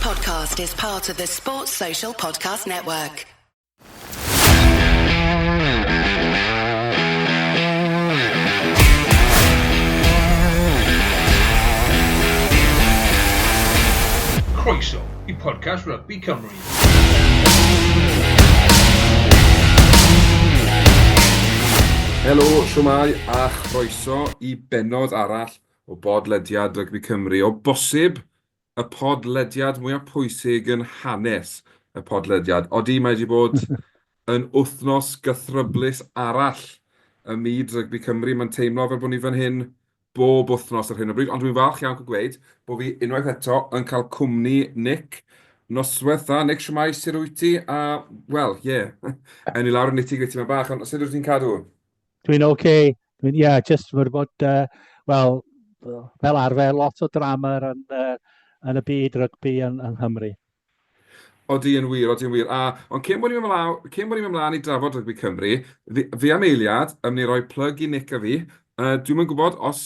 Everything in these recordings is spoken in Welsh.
podcast is part of the Sports Social Podcast Network. Croeso i podcast Rugby Cymru. Helo, shwmae a chroeso i bennod arall o bodlediad Rygbi Cymru, o bosib y podlediad mwyaf pwysig yn hanes y podlediad. Odi, mae wedi bod yn wythnos gythryblus arall ym myd rygbi Cymru. Mae'n teimlo fel bod ni fan hyn bob wythnos ar hyn o bryd, ond dwi'n falch iawn cael gweud bod fi unwaith eto yn cael cwmni Nick. Noswaith dda, Nick, shwmae, sut wyt ti? A, wel, ie, yeah. ewn ni lawr yn nitty-gritty mewn bach, ond sut wyt ti'n cadw? Dwi'n oce. Okay. Dwi'n, ie, yeah, just fod bod, uh, wel, fel arfer, lot o drama yn, uh, yn y byd rygbi yn, yng Nghymru. Odi yn wir, odi yn wir. A, ond cyn bod ni'n mynd mlaen, cyn bod ni'n mynd mlaen i drafod rygbi Cymru, fi, fi am eiliad yn mynd i roi plug i Nick a fi. Uh, dwi'm yn gwybod os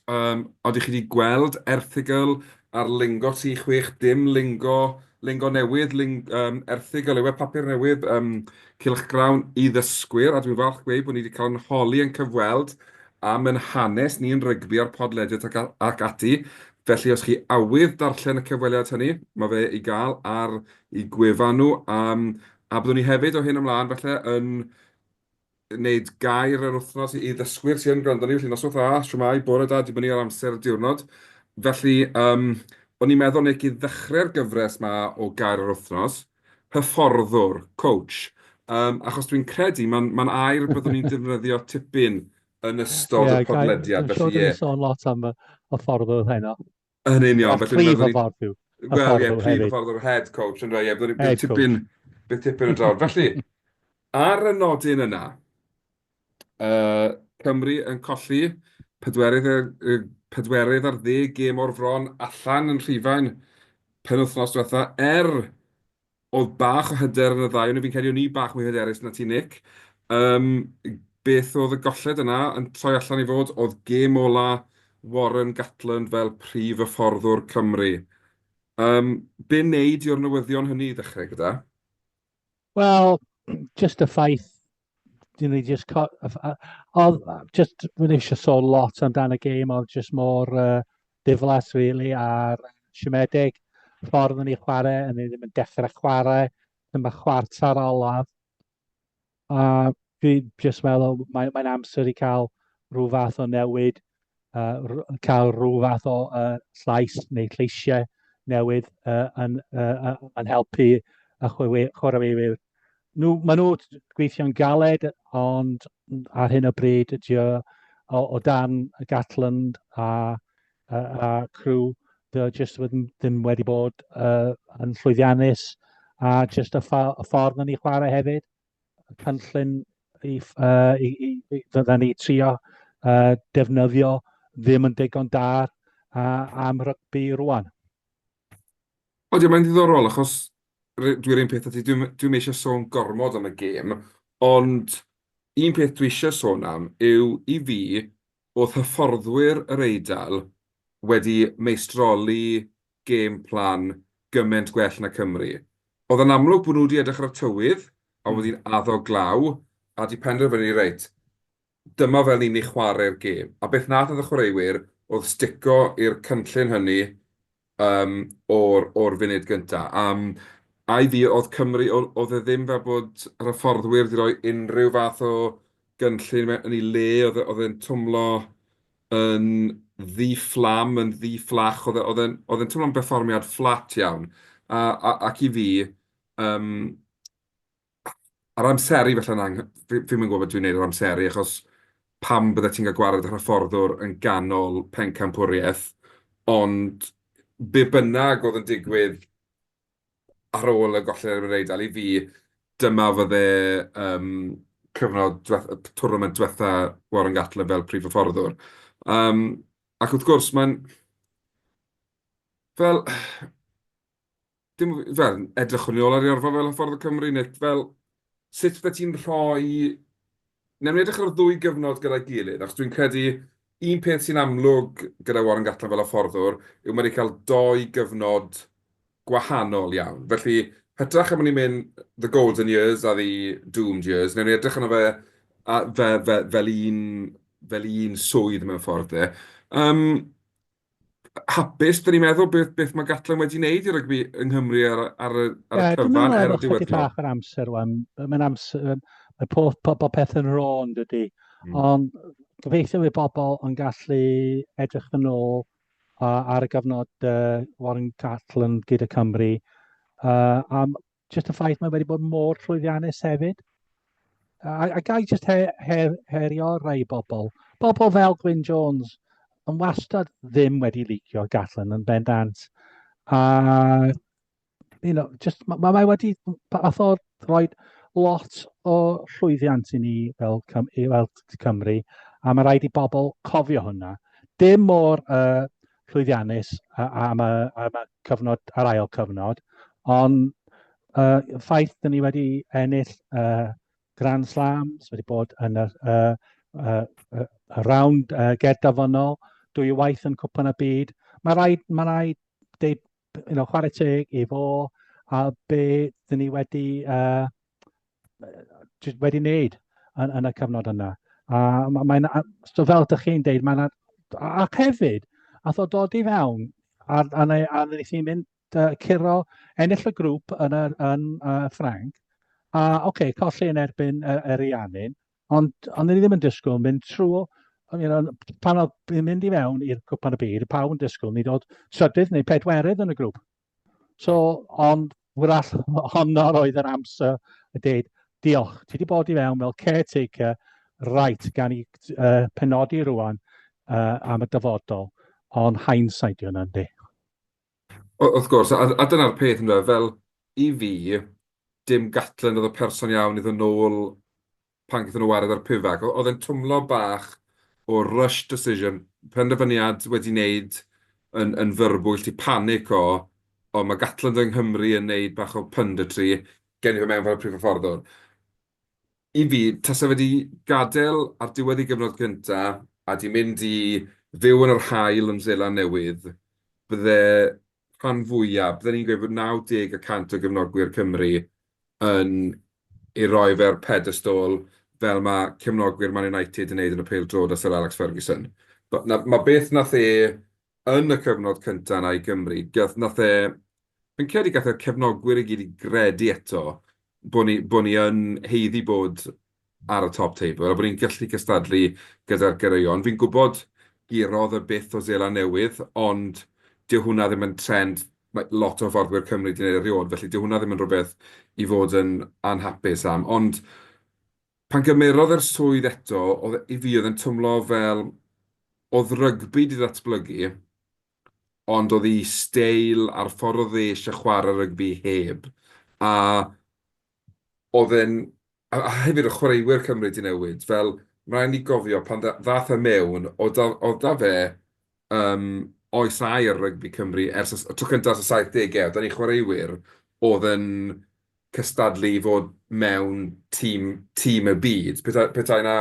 um, odych chi wedi gweld erthygl ar Lingo 360, Lingo, Lingo newydd, ling, um, erthygl yw e, papur newydd, um, cylchgrawn i ddysgwyr, a dwi'n falch gweud bod ni wedi cael yn holi yn cyfweld am yn hanes ni yn rygbi a'r podlediad ac, ac ati. Felly os chi awydd darllen y cyfweliad hynny, mae fe i gael ar eu gwefan nhw. Um, a byddwn ni hefyd o hyn ymlaen falle yn wneud gair yr wythnos i ddysgwyr sy'n gwrando ni, felly noswaith dda, shwmae, bore da, dibynnu ar amser y diwrnod. Felly, um, o'n i'n meddwl, Nick, i ddechrau'r gyfres ma o gair yr wythnos, hyfforddwr, coach, um, achos dwi'n credu mae'n ma air byddwn ni'n defnyddio tipyn yn ystod yeah, y podlediad. Felly, ie. Yeah. sôn lot am y hyfforddwr heno. Yn union. Felly, prif hyfforddwr. Wel, ie, prif hyfforddwr, head coach, yn rhaid, ie, byddwn ni'n tipyn, bydd tipyn yn drafod. Felly, ar y nodyn yna, uh, Cymru yn colli pedwerydd, pedwerydd ar ddeg gêm o'r fron allan yn Rhufain penwythnos diwetha, er Oedd bach o hyder yn y ddau o'n nhw. Fi'n credu o'n i bach mwy hyderus na ti, Nick. Um, beth oedd y golled yna yn troi allan i fod? Oedd gêm ola Warren Gatland fel prif hyfforddwr Cymru. Um, be wneud i o'r newyddion hynny i ddechrau gyda? Wel, just y ffaith dyn ni just... Oedd, just, dwi'n eisiau sôn lot amdan y gêm, oedd just mor uh, diflas, really, a'r siomedig ffordd yn ei chwarae, yn ei ddim yn dechrau chwarae, dyma chwarter olaf. A dwi just meddwl, mae'n mae amser i cael rhyw fath o newid, uh, cael rhyw fath o uh, llais neu lleisiau newydd uh, yn, uh, yn helpu y chwaraewyr Nhw, maen nhw gweithio'n galed, ond ar hyn o bryd ydy o, o, o dan Gatland a, a, a crew, dy o jyst ddim, ddim wedi bod uh, yn llwyddiannus a jyst y, y ffordd na ni chwarae hefyd, y cynllun i, uh, i, i, i, fydda ni trio uh, defnyddio ddim yn digon da uh, am rygbi rwan. Odi, mae'n ddiddorol achos dwi'r un peth â ti, dwi'm dwi'm eisiau sôn gormod am y gêm, ond un peth dwi eisiau sôn am yw i fi, oedd hyfforddwyr yr Eidal wedi meistroli game plan gymaint gwell na Cymru. Oedd yn amlwg bod nhw wedi edrych ar y tywydd a wedi'n addo glaw a 'di penderfynu reit, dyma fel ni'n mynd i chwarae'r gêm. A beth wnaeth y chwaraewyr oedd stico i'r cynllun hynny um, o'r, or funud gyntaf. Um, a i fi, oedd Cymru, oedd e ddim fel bod yr hyfforddwyr wedi rhoi unrhyw fath o gynllun yn ei le, oedd e, oedd e'n twmlo yn ddi-fflam, yn ddi-fflach, oedd e, oedd e'n oedd e'n twmlo'n berfformiad fflat iawn. A, a, ac i fi, um, A'r amseru falle'n ang-... Fi fi'm yn gwybod beth dwi'n wneud o'r amseru, achos pam byddet ti'n cael gwared ar hyfforddwr yn ganol pencampwriaeth, ond be bynnag oedd yn digwydd ar ôl y golled yn erbyn yr Eidal, i fi, dyma fydde yym cyfnod diweth-... tournament diwetha Warren Gatland fel prif hyfforddwr. Yym ac wrth gwrs, mae'n... fel... dim, fel, edrychwn ni ôl ar ei yrfa fel hyfforddwr Cymru, neu fel, sut byddet ti'n rhoi... Wnawn ni edrych ar y ddwy gyfnod gyda'i gilydd, achos dwi'n credu un peth sy'n amlwg gyda Warren Gatland fel hyfforddwr yw mae wedi cael dou gyfnod gwahanol iawn. Felly, hytrach am bod ni'n mynd the golden years a the doomed years, wnawn ni edrych arno fe a, fe, fe, fel un fel un swydd mewn ffordd de. Um, hapus, dyn ni'n meddwl, beth, beth mae Gatland wedi wneud i rygbi yng Nghymru ar, ar, ar, ar y cyfan, er y diwedd. Dwi'n bach o'r amser wan. Mae'n amser, mae pob, pob, pob peth yn rôn, dydy. Ond gobeithio fydd bobl yn gallu edrych yn ôl ar y gyfnod Warren Gatland gyda Cymru. A just y ffaith mae wedi bod mor llwyddiannus hefyd. A, a gai just he, he, herio rai bobl. Bobl fel Gwyn Jones yn wastad ddim wedi licio Gatland yn bendant. A you know, just, mae ma wedi fath o rhoi lot o llwyddiant i ni fel, Cym fel Cymru, a mae rhaid i bobl cofio hwnna. Dim mor llwyddiannus am y, am y cyfnod, yr ail cyfnod, ond y ffaith dyn ni wedi ennill Grand Slams, wedi bod yn y, y, y, y round gerddafynol, dwywaith yn Cwpan y Byd. Mae rhaid, mae rhaid deud you know, chwarae teg i fo a be dyn ni wedi, wedi wneud yn, yn y cyfnod yna. A mae'n, so fel ydych chi'n deud, mae'n, ac hefyd, ath o dod i fewn, a, a, a, a wnaeth hi mynd uh, curo, ennill y grŵp yn, y, yn Ffrainc, a oce, okay, colli yn erbyn yr Iannin, Ond ond ni ddim yn disgwyl mynd trwy, you know, pan oedd yn mynd i fewn i'r Cwpan y Byd, pawb yn disgwyl ni dod trydydd neu pedwerydd yn y grŵp. So, ond wrach honno oedd yr amser y deud, diolch, ti wedi bod i fewn fel caretaker, right, gan i penodi rwan am y dyfodol, ond hindsight yw hwnna, yndi. Wrth gwrs, a, a dyna'r peth ynddo, fel i fi, dim Gatland oedd y person iawn i ddod nôl pan gaethon nhw wared ar Pivac. Oedd e'n twmlo bach o rush decision, penderfyniad wedi wneud yn, yn fyrbwyll, ti panic o, o mae Gatland yng Nghymru yn wneud bach o punditry, gen i fe mewn fel prif hyfforddwr. I fi, tasa fe 'di gadael ar diwedd ei gyfnod cynta a 'di mynd i fyw yn yr haul yn Seland Newydd, bydde rhan fwya, bydden ni'n gweud bod 90 y cant o gefnogwyr Cymru yn ei roi fe ar pedestol fel mae cefnogwyr Man United yn wneud yn y pêl-droed â Sir Alex Ferguson. Na, ma' beth wnaeth e yn y cyfnod cynta 'na i Gymru, gath, nath e... Fi'n credu gath e'r cefnogwyr i gyd i gredu eto bod ni, bod ni yn haeddu bod ar y top table a bod ni'n gallu cystadlu gyda'r goreuon. Fi'n gwybod gurodd e byth o Seland Newydd, ond dyw hwnna ddim yn trend mae lot o hyfforddwyr Cymru 'di wneud erioed, felly dyw hwnna ddim yn rhywbeth i fod yn anhapus am. Ond Pan gymerodd e'r swydd eto, oedd e, i fi, oedd e'n twmlo fel oedd rygbi 'di ddatblygu, ond oedd ei steil a'r ffordd oedd e eisiau chwarae rygbi heb. A oedd e'n... A a hefyd oedd chwaraewyr Cymru 'di newid. Fel, ma' raid ni gofio, pan dda- ddaeth e mewn, oedd 'da oedd 'da fe yym oes aur rygbi Cymru ers y tro cynta ers y saithdegau. Oedd 'da ni chwaraewyr oedd yn cystadlu i fod mewn tîm tîm y byd. Petai petai 'na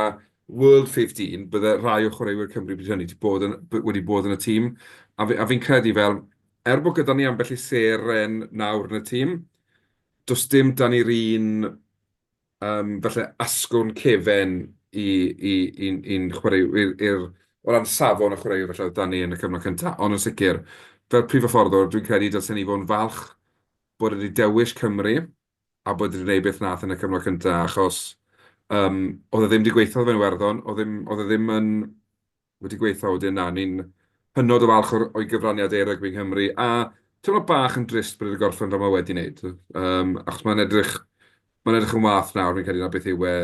World 15, bydde rhai o chwaraewyr Cymru bryd hynny 'di bod yn wedi bod yn y tîm. A fi a fi'n credu fel, er bod gyda ni ambell i seren nawr yn y tîm, does dim 'da ni'r un yym falle asgwrn cefen i i i'n i'n chwaraewyr i'r o ran safon y chwaraewyr falle oedd 'da ni yn y cyfnod cynta. Ond yn sicr, fel prif hyfforddwr, dwi'n credu dylsen ni fod yn falch bod e 'di dewis Cymru a bod e 'di gwneud beth wnaeth yn y cyfnod cynta, achos yym oedd e ddim 'di gweithio fe yn Iwerddon, oedd ddim oedd e ddim yn wedi gweithio wedyn. Na, ni'n hynod o falch o'r o'i gyfraniad e i rygbi Nghymru, a teimlo bach yn drist bod e 'di gorffen fel mae wedi wneud, yym achos mae'n edrych mae'n edrych yn wath nawr, fi'n credu, na beth yw e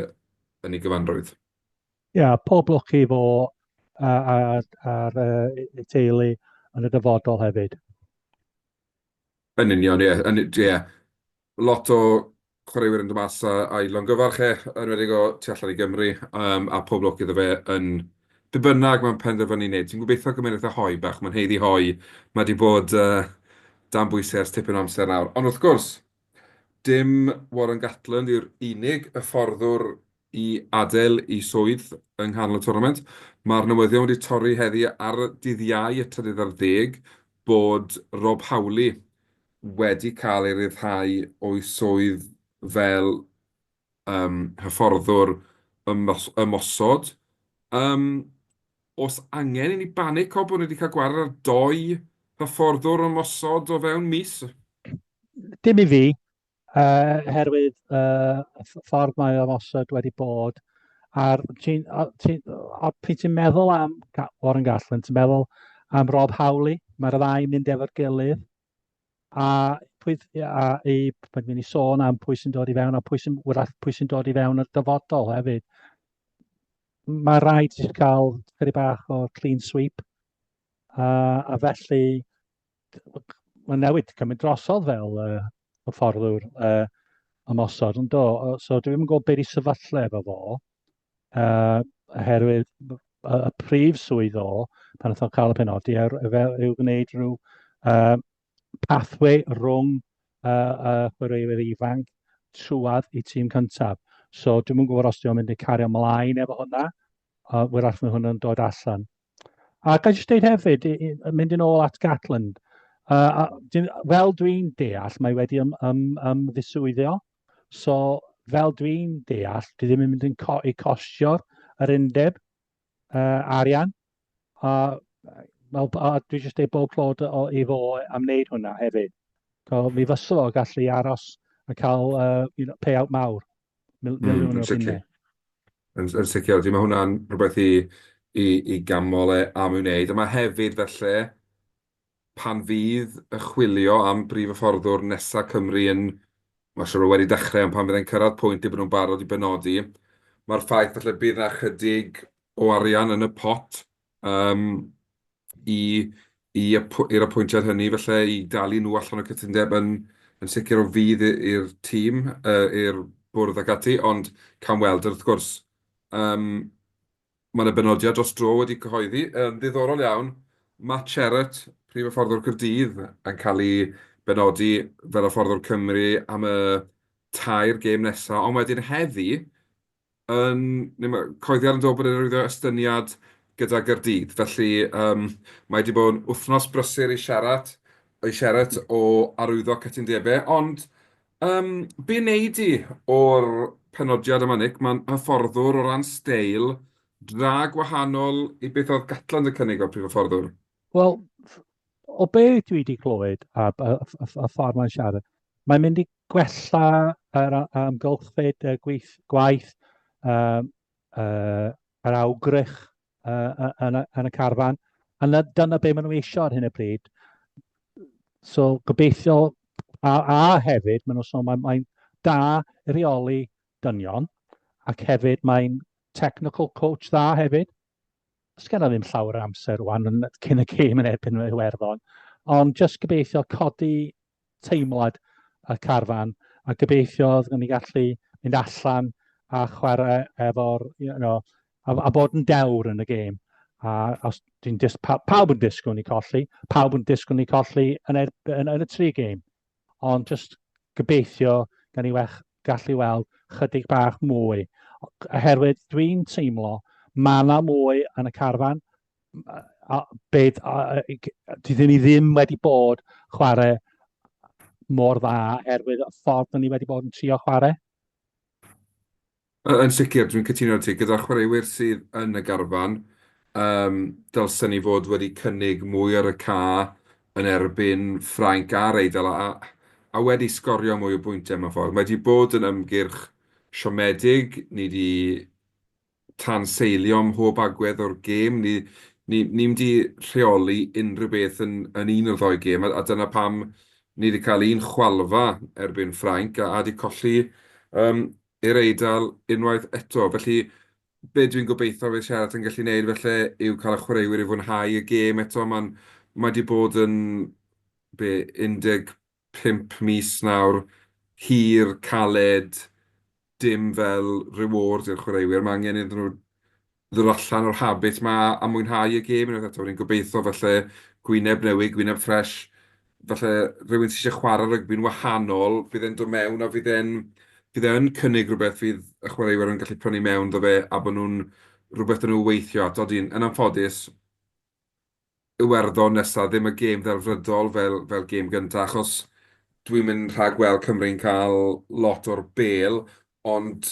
yn ei gyfanrwydd. Ie, yeah, pob lwc i fo a'r ar, ar teulu yn y dyfodol hefyd. Yn union, ie. Yn, ie. Lot o chwaraewyr yn dod mas a, a'i longyfarch e, yn enwedig o tu allan i Gymru, um, a pob lwc iddo fe yn be bynnag mae'n penderfynu wneud. Ti'n gobeithio gymerith e hoe bach, mae'n haeddu hoe. Mae wedi bod uh, dan bwysau ers tipyn o amser nawr. Ond wrth gwrs, dim Warren Gatland yw'r unig hyfforddwr i adael ei swydd yng nghanol y twrnament. Mae'r newyddion wedi torri heddi ar dydd Iau y trydydd ar ddeg bod Rob Howley wedi cael ei ryddhau o'i swydd fel yym hyfforddwr ymosod. Yym, oes angen i ni banico bod ni wedi cael gwared ar dou hyfforddwr ymosod o fewn mis? Dim i fi, oherwydd y ffordd mae ymosod wedi bod. A'r ti'n, ti, a pryd ti'n meddwl am Warren Gatland, ti'n meddwl am Rob Howley, mae'r ddau yn mynd efo'r gilydd. A pwy, a i, mae'n mynd i sôn am pwy sy'n dod i fewn a pwy sy'n, wrach, pwy sy'n dod i fewn yr dyfodol hefyd. Mae rhaid i cael chydig bach o clean sweep. A, a felly, mae'n newid cymryd drosodd fel hyfforddwr ymosod, yn do? So dwi ddim yn gwybod beth i sefyllfa efo fo, oherwydd y prif swydd o, pan wnaeth o cael y penodi, er, fel yw gwneud rhyw pathway rhwng y chwaraewyr ifanc trwad i tîm cyntaf. So dwi'm yn gwybod os dwi'n mynd i cario ymlaen efo hwnna, a wyrach mae hwnna'n dod allan. A ga i jyst deud hefyd, i, i, mynd yn ôl at Gatland, fel dwi'n deall, mae wedi ym, ym, ymddiswyddio. So, fel dwi'n deall, dwi ddim yn mynd yn co i costio'r yr undeb arian. A, wel, a dwi jyst deud bob clod o, i fo am wneud hwnna hefyd. So, mi fysa fo gallu aros a cael you know, payout mawr, mil, miliwn o bunnau. Yn, yn sicr, ydy, mae hwnna'n rhywbeth i, i, i ganmol e am ei wneud. A mae hefyd, felly, pan fydd y chwilio am brif hyfforddwr nesaf Cymru yn, mae'n siŵr bod wedi dechrau, ond pan fydd e'n cyrraedd pwynt lle bod nhw'n barod i benodi, mae'r ffaith falle bydd 'na chydig o arian yn y pot yym i i i'r apwyntiad hynny falle i dalu nhw allan o'r cytundeb yn yn sicr o fudd i'r tîm, i'r bwrdd ac ati, ond cawn weld. Wrth gwrs, yym mae 'na benodiad dros dro wedi cyhoeddi, yn ddiddorol iawn, Matt Sherratt, prif hyfforddwr Caerdydd, yn cael ei benodi fel hyfforddwr Cymru am y tair gêm nesaf, ond wedyn heddi, yn... neu ma' cyhoeddiad yn dod bod e'n arwyddo estyniad gyda Gaerdydd. Felly yym mae 'di bod yn wythnos brysur i siarad, i Sherratt o arwyddo cytundebau. Ond yym be wnei di o'r penodiad yma, Nick? Mae'n hyfforddwr o ran steil dra gwahanol i beth oedd Gatland yn cynnig fel prif hyfforddwr. Wel, o be dwi wedi clywed a, a, a, a ffordd mae'n siarad, mae'n mynd i gwella yr amgylchfyd y gweith, gwaith, um, yr awgrych yn, y, yn y carfan. A na, dyna be maen nhw eisiau ar hyn o bryd. So gobeithio, a, a hefyd, maen nhw'n sôn, mae'n mae da reoli dynion, ac hefyd mae'n technical coach dda hefyd. Sgenna ddim llawer o amser rwan yn, cyn y gêm yn erbyn Iwerddon, ond jyst gobeithio codi teimlad y carfan a gobeithio fyddwn ni gallu mynd allan a chwarae efo'r, you know, a, a bod yn dewr yn y gêm. A os dwi'n dis, pa, pawb yn disgwyl ni colli, pawb yn disgwyl ni colli yn, er, yn, yn y tri gêm. Ond just gobeithio gan ni wech, gallu weld chydig bach mwy. Oherwydd dwi'n teimlo mae yna mwy yn y carfan, a be, a, dydyn ni ddim wedi bod chwarae mor dda oherwydd y ffordd ni wedi bod yn trio chwarae. Yn sicr, dwi'n cytuno â ti. Gyda'r chwaraewyr sydd yn y garfan, um, dylsen ni fod wedi cynnig mwy ar y ca yn erbyn Ffrainc a'r Eidal a, a wedi sgorio mwy o bwyntiau mewn ffordd. Mae wedi bod yn ymgyrch siomedig, ni wedi tanseilio ym mhob agwedd o'r gêm. Ni ni ni'm 'di rheoli unrhyw beth yn yn un o'r ddou gêm, a a dyna pam ni 'di cael un chwalfa erbyn Ffrainc a a 'di colli yym i'r Eidal unwaith eto. Felly, be dwi'n gobeithio fydd Sherratt yn gallu wneud felly yw cael y chwaraewyr i fwynhau y gêm eto. Mae'n mae 'di bod yn, be, 15 mis nawr, hir, caled, dim fel reward i'r chwaraewyr. Mae angen iddyn nhw ddod allan o'r habit 'ma a mwynhau y gêm unwaith eto. Ni'n gobeithio falle gwyneb newydd, gwyneb ffresh, falle rhywun sydd eisiau chwarae rygbi'n wahanol, fydd e'n dod mewn a fydd e'n fydd e'n cynnig rhywbeth fydd y chwaraewyr yn gallu prynu mewn iddo fe a bod nhw'n rhywbeth 'da nhw weithio at. Odi, yn anffodus, Iwerddon nesa, ddim y gêm ddelfrydol fel fel gêm gynta, achos Dwi'n mynd rhag gweld Cymru'n cael lot o'r bêl, ond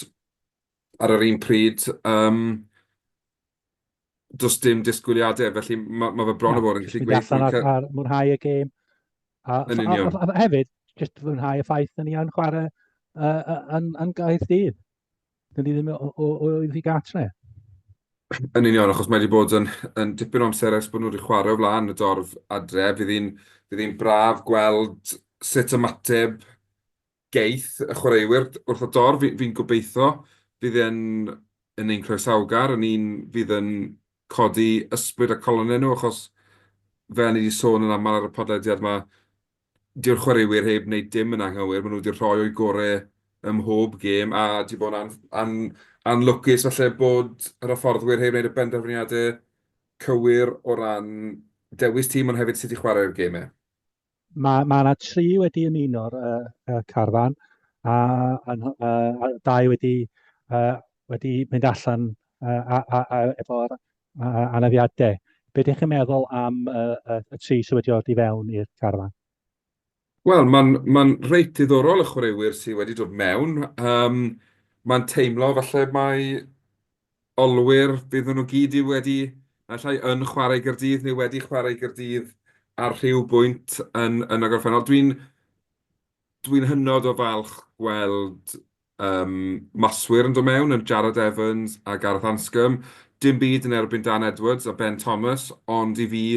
ar yr un pryd, um, does dim disgwyliadau, felly mae ma fe bron o fod yn gallu gweud... Allan ar, ar mwynhau y gêm. A, yn union. A, a, a, hefyd, jyst mwynhau y ffaith yn ni yn chwarae uh, yn, yn Gaerdydd. Dyn ni ddim o, o, o iddi gatre. Yn union, achos mae wedi bod yn, yn dipyn o amser ers bod nhw wedi chwarae o flaen y dorf adre. Fydd hi'n fydd hi'n braf gweld sut ymateb geith y chwaraewyr wrth y dorf. Fi'n fi gobeithio fydd e'n yn un croesawgar, yn un fydd yn codi ysbryd a colonnau nhw, achos fel ni wedi sôn yn aml ar y podlediad yma, dyw'r chwaraewyr heb wneud dim yn anghywir, maen nhw wedi rhoi o'u gorau ym mhob gêm a 'di bod yn an an anlwcus falle bod yr hyfforddwyr heb wneud y benderfyniadau cywir o ran dewis tîm ond hefyd sut i chwarae'r gemau. Mae ma 'na tri wedi ymuno'r uh, uh, carfan a, a, a, a dau wedi, uh, wedi mynd allan uh, a, a, a, efo'r anafiadau. Be ydych chi'n meddwl am uh, y, y tri sydd wedi dod i fewn i'r carfan? Wel, mae'n ma reit diddorol y chwaraewyr sydd wedi dod mewn. Um, mae'n teimlo falle mai olwyr fydden nhw gyd i wedi, naill ai yn chwarae i Gaerdydd neu wedi chwarae i Gaerdydd ar rhyw bwynt yn, yn y gorffennol. Dwi'n Dwi'n hynod o falch gweld yym maswyr yn dod mewn, yn Jarrod Evans a Gareth Anscombe. Dim byd yn erbyn Dan Edwards a Ben Thomas, ond i fi,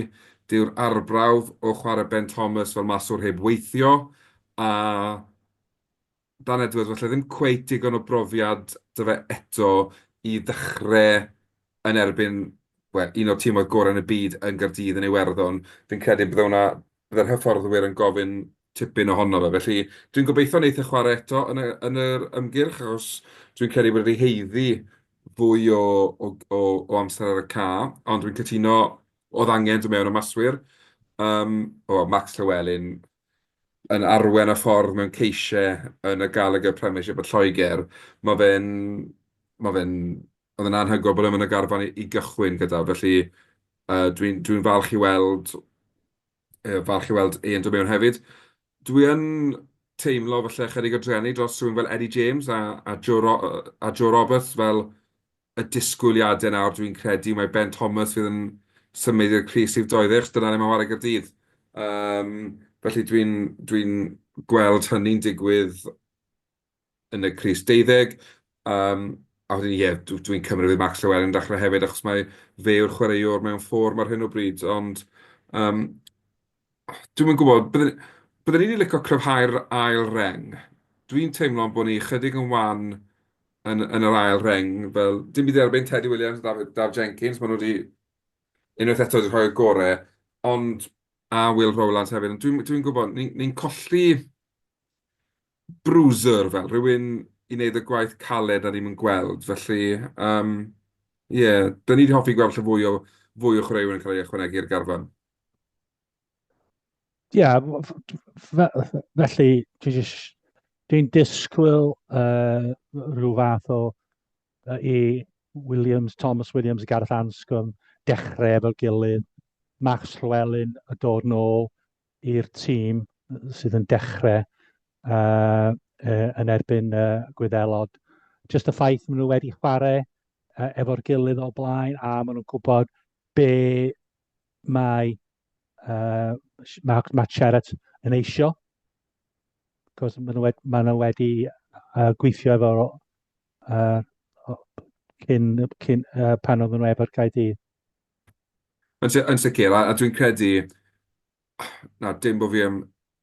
dyw'r arbrawf o chwarae Ben Thomas fel maswr heb weithio, a Dan Edwards falle ddim cweit digon o brofiad 'da fe eto i ddechrau yn erbyn, wel, un o'r timoedd gorau yn y byd yn Gaerdydd yn Iwerddon. Fi'n credu bydde hwnna, bydde'r hyfforddwyr yn gofyn tipyn ohono fe. Felly dwi'n gobeithio wneith e chwarae eto yn y yn yr ymgyrch, achos dwi'n credu bod wedi haeddu fwy o o o o amser ar y ca. Ond dwi'n cytuno, oedd angen dod mewn y maswyr. Um, o, Max Llewellyn yn arwen y ffordd mewn ceisiau yn y Gallagher Premiership yn Lloegr. Mae fe'n... mae fe'n... Oedd e'n anhygoel bod e'n mynd y garfan i, i gychwyn gyda, felly uh, dwi'n dwi falch i weld yy falch i weld e'n dod mewn hefyd. Dwi yn teimlo falle chydig o drueni dros rhywun fel Eddie James a a Joe Ro- a Joe Roberts fel y disgwyliadau nawr dwi'n credu mae Ben Thomas fydd yn symud i'r crys rhif 20 achos dyna le mae'n chwarae Gaerdydd. Yym felly dwi'n dwi'n gweld hynny'n digwydd yn y crys deuddeg. Yym, a wedyn ie, dw dwi'n cymryd fydd Max Llewellyn yn dechrau hefyd, achos mae fe yw'r chwaraewr mewn fform ar hyn o bryd. Ond yym, dwi'm yn gwybod, bydden bydden i 'di licio cryfhau'r ail reng. Dwi'n teimlo bod ni chydig yn wan yn yn yr ail reng, fel dim byd i erbyn Teddy Williams a Daf Daf Jenkins, maen nhw wedi unwaith eto wedi rhoi'r gorau, ond a Will Rowlands hefyd, ond dwi'n dwi'n gwybod, ni'n ni'n colli bruiser fel, rhywun i wneud y gwaith caled a ni'm yn gweld. Felly, yym, ie, dan ni 'di hoffi gweld falle fwy o fwy o chwaraewyr yn cael ei ychwanegu i'r garfan. Ie, felly dwi jyst, dwi'n disgwyl uh, rhyw fath o uh, i Williams, Thomas Williams a Gareth Anscombe dechrau efo'r gilydd, Max Llewellyn y dod nôl, i'r tîm sydd yn dechrau uh, uh, yn erbyn uh, Gwyddelod. Just y ffaith maen nhw wedi chwarae uh, efo'r gilydd o blaen a maen nhw'n gwybod be mae, uh, mae Matt Sherratt yn eisio. Cos maen nhw wedi, maen nhw wedi uh, gweithio efo uh, cyn, cyn uh, pan oedden nhw efo'r Gaerdydd. Yn yn sicr, a a dwi'n credu, na, dim bod fi am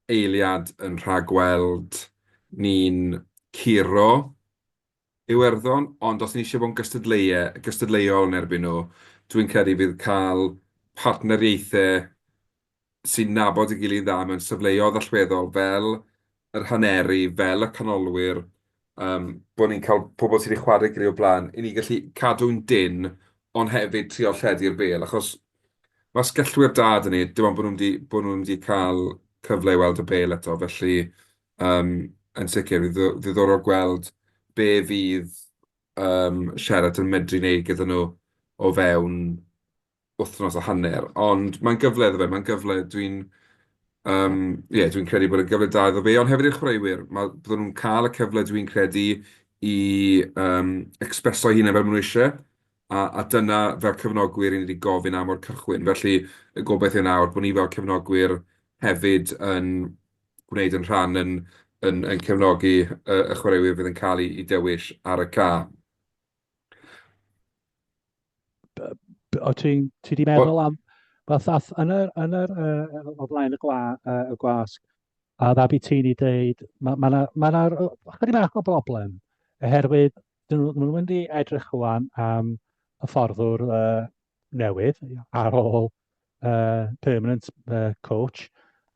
eiliad yn rhagweld ni'n curo Iwerddon, ond os ni eisiau bod yn gystadleuau, gystadleuol yn erbyn nhw, dwi'n credu fydd cael partneriaethau sy'n nabod ei gilydd yn dda mewn safleoedd allweddol fel yr haneri, fel y canolwyr, yym, bod ni'n cael pobl sydd wedi chwarae ei gilydd o'r blaen, i ni gallu cadw'n dynn, ond hefyd trio lledu'r bêl, achos mae asgellwyr da 'da ni, dim ond bod nhw'm 'di bod nhw'm 'di cael cyfle i weld y bêl eto, felly yym, yn sicr, fydd ddiddorol gweld be fydd yym, Sherratt yn medru wneud gyda nhw o fewn wythnos a hanner, ond mae'n gyfle iddo fe, mae'n gyfle. Dwi'n... Yym, ie, dwi'n credu bod e'n gyfle da iddo fe, ond hefyd i'r chwaraewyr. Ma'... bydden nhw'n cael y cyfle, dwi'n credu, i yym ecspreso'u hunain fel maen nhw isie, a a dyna, fel cefnogwyr, 'y ni 'di gofyn am o'r cychwyn. Felly, y gobaith yw nawr bod ni fel cefnogwyr hefyd yn gwneud yn rhan yn yn yn cefnogi y y chwaraewyr fydd yn cael eu dewis ar y cae. O ti'n ti di meddwl am... Wel, ath, yn yr, yn yr, uh, o flaen y, gwa, uh, y gwasg, a ddabi ti'n i dweud, mae ma na, ma na chydig bach o broblem, oherwydd dyn nhw, nhw'n mynd i edrych rwan am hyfforddwr uh, newydd ar ôl uh, permanent uh, coach,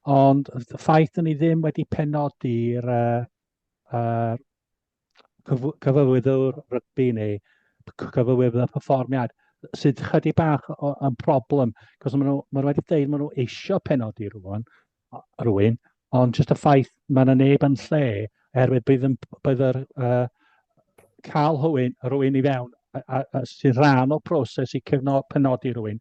ond y ffaith dyn ni ddim wedi penodi'r uh, uh, cyfarwyddwr rygbi neu cyfarwyddwr perfformiad sydd chydig bach o, yn problem, cos maen nhw, maen nhw wedi dweud maen nhw eisiau penodi rhywun, rhywun, ond jyst y ffaith mae yna neb yn lle, oherwydd bydd, yn, bydd yr, uh, cael rhywun, rhywun i fewn a, a, a, sy'n rhan o'r proses i cefno, penodi rhywun,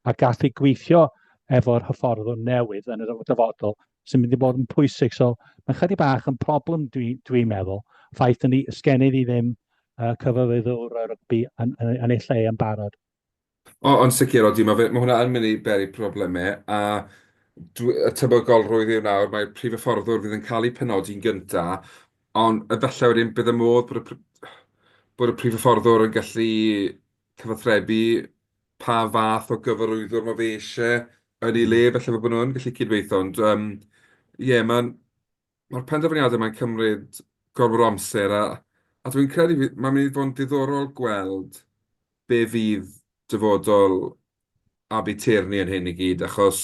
a gallu gweithio efo'r hyfforddwr newydd yn y dyfodol sy'n mynd i bod yn pwysig. So mae'n chydig bach yn problem dwi'n dwi meddwl. Ffaith yn ni, sgennydd i ddim uh, cyfarwyddwr rygbi yn, yn, yn ei lle yn barod. O, yn sicr, odi, mae, fe, mae hwnna yn mynd i beri problemau, a dwi, y tebygolrwydd yw nawr, mae'r prif hyfforddwr fydd yn cael ei penodi'n gyntaf, ond efallai wedyn bydd y modd bod y, bod y prif hyfforddwr yn gallu cyfathrebu pa fath o gyfarwyddwr mae fe eisiau yn ei le, felly bod nhw yn gallu cydweithio. Ond yym ie, mae'n... mae'r penderfyniadau mae'n cymryd gormod o amser a a dwi'n credu fydd... mae'n mynd i fod yn diddorol gweld be fydd dyfodol Abi Tierney yn hyn i gyd, achos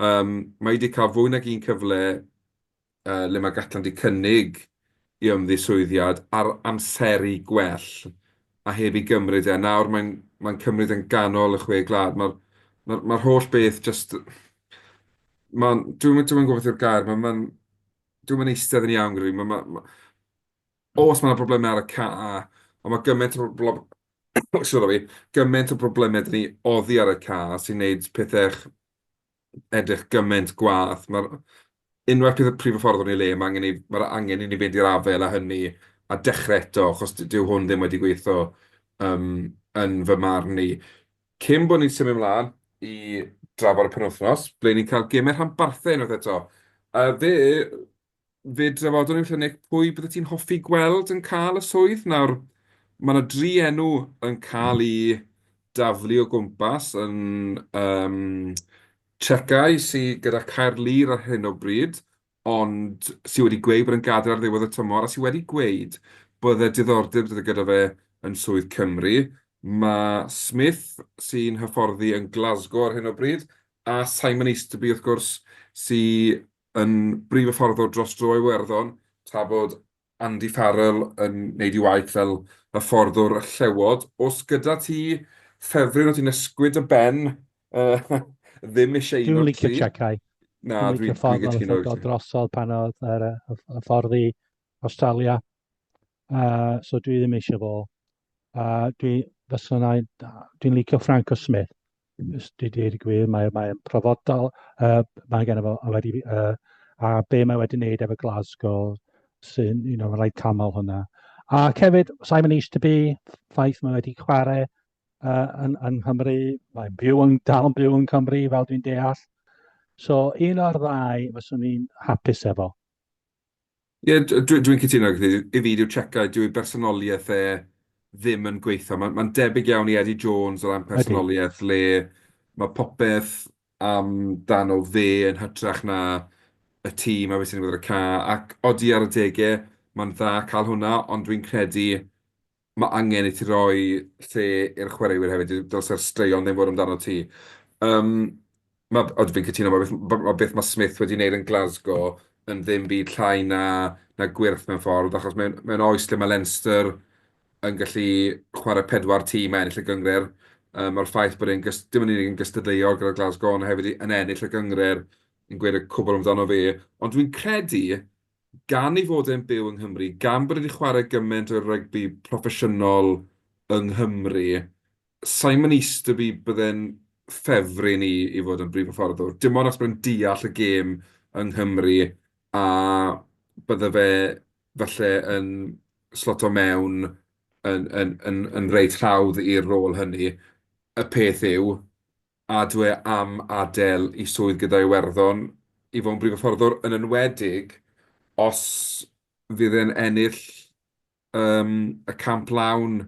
yym mae hi 'di cael fwy nag un cyfle yy le mae Gatland 'di cynnig i ymddiswyddiad ar amseru gwell a heb ei gymryd e. Nawr mae'n mae'n cymryd e'n ganol y chwe gwlad. Mae'r mae'r mae'r holl beth jyst... Mae'n... Dwi'm dwi'm yn gwybod beth yw'r gair, mae'n mae'n dwi'm yn eistedd yn iawn gyda fi. Mae ma' ma'... Oes, mae 'na broblemau ar y ca, ond mae gymaint o brob- sori, gymaint o broblemau 'da ni oddi ar y ca sy'n wneud pethau edrych gymaint gwaeth. Mae'r... Unwaith bydd y prif hyfforddwr yn ei le, mae angen i... mae'r angen i ni fynd i'r afael â hynny a dechrau eto, achos dyw hwn ddim wedi gweithio yym yn fy marn i. Cyn bod ni'n symud mlaen i drafod y penwythnos, ble ni'n cael gemau rhanbarthau unwaith eto. Yy fe Fe drafodwn ni falle Nick, pwy byddet ti'n hoffi gweld yn cael y swydd? Nawr, mae 'na dri enw yn cael eu daflu o gwmpas yn yym Checkau sy gyda Caerlŷr ar hyn o bryd, ond sy wedi gweud bod e'n gadael ar ddiwedd y tymor, a sy wedi gweud bydde diddordeb gyda fe yn swydd Cymru. Mae Smith, sy'n hyfforddi yn Glasgow ar hyn o bryd, a Simon Easterby, wrth gwrs, sy yn brif hyfforddwr dros dro Iwerddon, tra bod Andy Farrell yn wneud ei waith fel hyfforddwr y Llewod. Oes gyda ti ffefryn o ti'n ysgwyd dy ben uh, ddim eisiau un o'r tri? Dwi'n licio Checkau. Na, dwi'n licio ffordd dwi'n oedd dod drosodd pan oedd yr hyfforddi Australia. Uh, so dwi ddim eisiau fo. Uh, dwi, fyswn dwi'n licio Franco Smith. Dwi dweud y gwir, mae'n mae profodol, uh, mae gen fo wedi, uh, a be mae wedi wneud efo Glasgow, sy'n, you know, rhaid canmol hwnna. Ac hefyd, Simon Easterby, ffaith mae wedi chwarae uh, yn, yn Nghymru, mae'n byw yn, dal yn byw yn Cymru, fel dwi'n deall. So, un o'r ddau fyswn i'n hapus efo. Ie, dwi dwi'n cytuno gyda ti. I fi, dyw Cheika, dyw ei bersonoliaeth e ddim yn gweithio. Mae'n mae'n debyg iawn i Eddie Jones o ran personoliaeth, le mae popeth amdano fe yn hytrach na y tîm a beth sy'n digwydd ar y ca. Ac odi ar adegau, mae'n dda cael hwnna, ond dwi'n credu mae angen i ti roi lle i'r chwaraewyr hefyd, dylse'r straeon ddim fod amdano ti. Yym, ma'... Ydw fi'n cytuno, ma' beth ma' beth ma' Smith wedi wneud yn Glasgow yn ddim byd llai na na gwyrth mewn ffordd, achos mewn mewn oes lle mae Leinster yn gallu chwarae pedwar tîm a ennill y gynghrair, yy ma'r ffaith bod e'n gys- dim yn unig yn gystadleuol gyda Glasgow, ond hefyd yn ennill y gynghrair yn gweud y cwbl amdano fe. Ond dwi'n credu Gan ei fod e'n byw yng Nghymru, gan bod e 'di chwarae gymaint o rygbi proffesiynol yng Nghymru, Simon Easterby bydde'n ffefryn i i fod yn brif hyfforddwr. Dim ond os bod e'n deall y gêm yng Nghymru a bydde fe falle yn sloto mewn yn yn yn yn reit hawdd i'r rôl hynny. Y peth yw, a dw e am adael ei swydd gyda Iwerddon i fod yn brif hyfforddwr, yn enwedig os fydd e'n ennill yym y Camp Lawn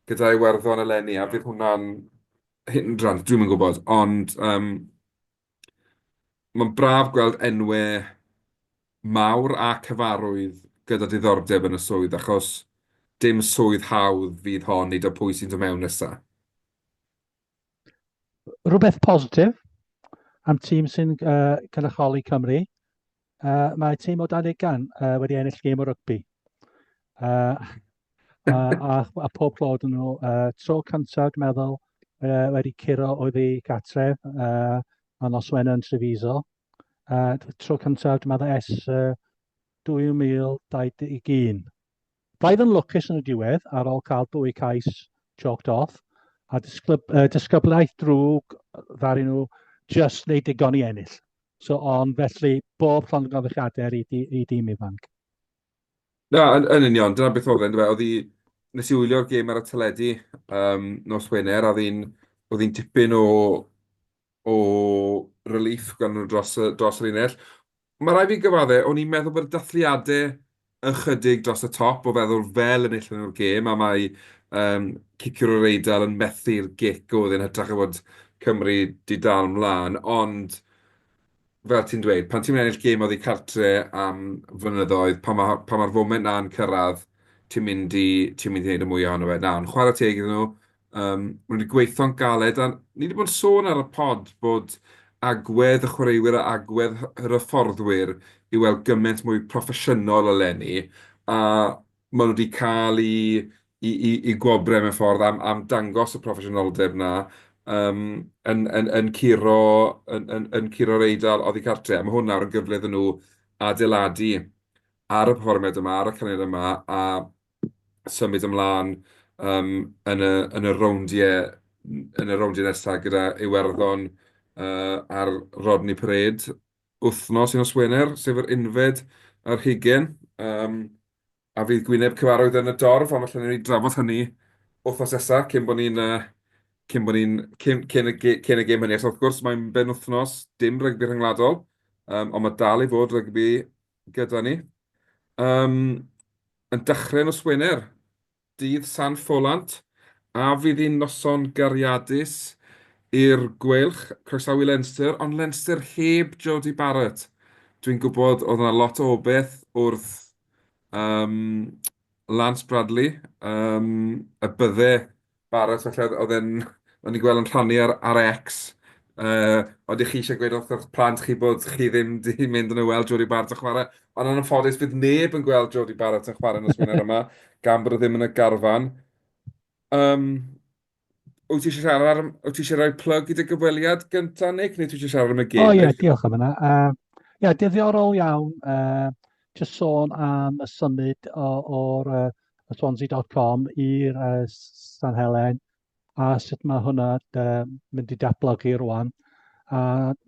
gyda Iwerddon eleni, a fydd hwnna'n hindrance, dwi'm yn gwybod, ond yym mae'n braf gweld enwau mawr a cyfarwydd gyda diddordeb yn y swydd, achos dim swydd hawdd fydd hon i da pwy sy'n dod mewn nesa. Rhywbeth positif am tîm sy'n uh, cynrychioli Cymru. Uh, mae tîm o dan ugain uh, wedi ennill gêm o rygbi. Uh, a, a, a pob clod yn nhw. Uh, tro cyntaf, dwi'n meddwl, uh, wedi curo oedd ei gatref uh, a nos Wener yn Treviso. Uh, tro cyntaf, dwi'n meddwl, ers uh, 2021. Braidd yn lwcus yn y diwedd ar ôl cael dwy cais chalked off a disglyb, uh, disgyblaeth drwg ddaru nhw just wneud digon i ennill. So, ond felly, bob llongyfarchiadau i, i, i dîm ifanc. Na, yn, yn union, dyna beth oedd e, yndyfe? Oedd hi... Nes i wylio'r gêm ar y teledu um, nos Wener, a oedd hi'n oedd hi'n dipyn o, o relief gan nhw dros y, dros y linell. Mae rhaid fi gyfadde, o'n i'n meddwl bod y dathliadau ychydig dros y top o feddwl fel enillon nhw'r gêm, a mae um, ciciwr o'r Eidal yn methu'r gic oedd yn hytrach o fod Cymru 'di dal mlaen, ond fel ti'n dweud, pan ti'n ennill gêm oddi cartre am flynyddoedd, pan ma' pan ma'r foment 'na'n cyrraedd, ti'n mynd i ti'n mynd i wneud y mwyaf ohono fe. Na, ond chwarae teg iddyn nhw, yym maen nhw 'di gweithio'n galed, a ni 'di bod yn sôn ar y pod bod agwedd y chwaraewyr a agwedd yr hyfforddwyr i weld gymaint mwy proffesiynol eleni, a maen nhw 'di cael eu eu eu eu gwobrau mewn ffordd am am dangos y proffesiynoldeb 'na yym yn yn yn curo yn yn yn curo'r Eidal oddi cartre. A ma' hwn nawr yn gyfle iddyn nhw adeiladu ar y perfformiad yma, ar y canlyniad yma, a symud ymlaen yym yn y yn y rowndiau yn y rowndiau nesaf gyda Iwerddon yy ar Rodney Parade wythnos i nos Wener, sef yr unfed ar hugain. Yym. A fydd gwyneb cyfarwydd yn y dorf, ond falle wnawn ni drafod hynny wythnos nesa, cyn bod ni'n yy cyn bod ni'n cyn cyn y ge- cyn y gêm hynny. Achos wrth gwrs mae'n benwythnos, dim rygbi rhyngwladol, yym ond mae dal i fod rygbi gyda ni. Yym yn dechrau nos Wener, Dydd San Ffolant, a fydd hi'n noson gariadus i'r Gweilch, croesawu Leinster, ond Leinster heb Jodie Barrett. Dwi'n gwybod oedd yna lot o obaith wrth um, Lance Bradley, um, y bydde Barrett falle oedd e'n, o'n i'n gweld yn rhannu ar, ar X, uh, oeddech chi eisiau gweud wrth eich plant chi bod chi ddim wedi mynd yn y weld Jodie Barrett yn chwarae, ond yn anffodus fydd neb yn gweld Jodie Barrett yn chwarae nos Wener yma, gan bod o ddim yn y garfan. Um, wyt ti eisiau siarad am, wyt ti eisiau rhoi plug i dy gyfweliad gyntaf, Nick, neu ti eisiau siarad am y gêm? O ie, diolch am yna. Uh, ie, diddorol iawn. Uh, just sôn am y symud o'r uh, Swansea.com i'r uh, San Helen a sut mae hwnna uh, mynd i datblygu rwan. A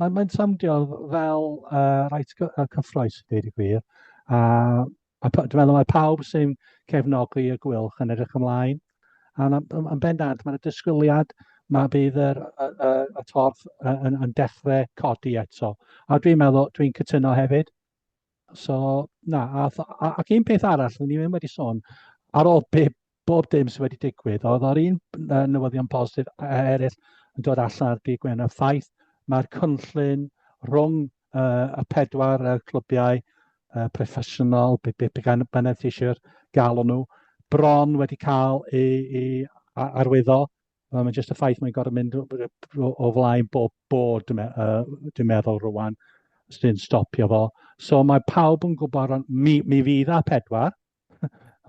mae'n mae soundio fel uh, reit cyffroes, i dweud y gwir. A Mae, dwi'n meddwl mae pawb sy'n cefnogi y Gweilch yn edrych ymlaen. A yn bendant, mae'n disgwyliad mae bydd yr, y, y, y torf yn, yn dechrau codi eto. A dwi'n meddwl, dwi'n cytuno hefyd. So, na, a, a, ac un peth arall, ni ddim wedi sôn, ar ôl be, bob dim sydd wedi digwydd, oedd o'r un newyddion positif eraill yn dod allan ar dydd Gwener, y ffaith mae'r cynllun rhwng uh, y pedwar uh, clybiau uh, proffesiynol, be, be, be bynnag ti eisiau galw nhw, bron wedi cael ei, ei arwyddo. Mae'n jyst y ffaith mae'n gorfod mynd o, o flaen bob bod, dwi'n uh, dwi meddwl rwan, sy'n stopio fo. So mae pawb yn gwybod, mi, mi fydd a pedwar,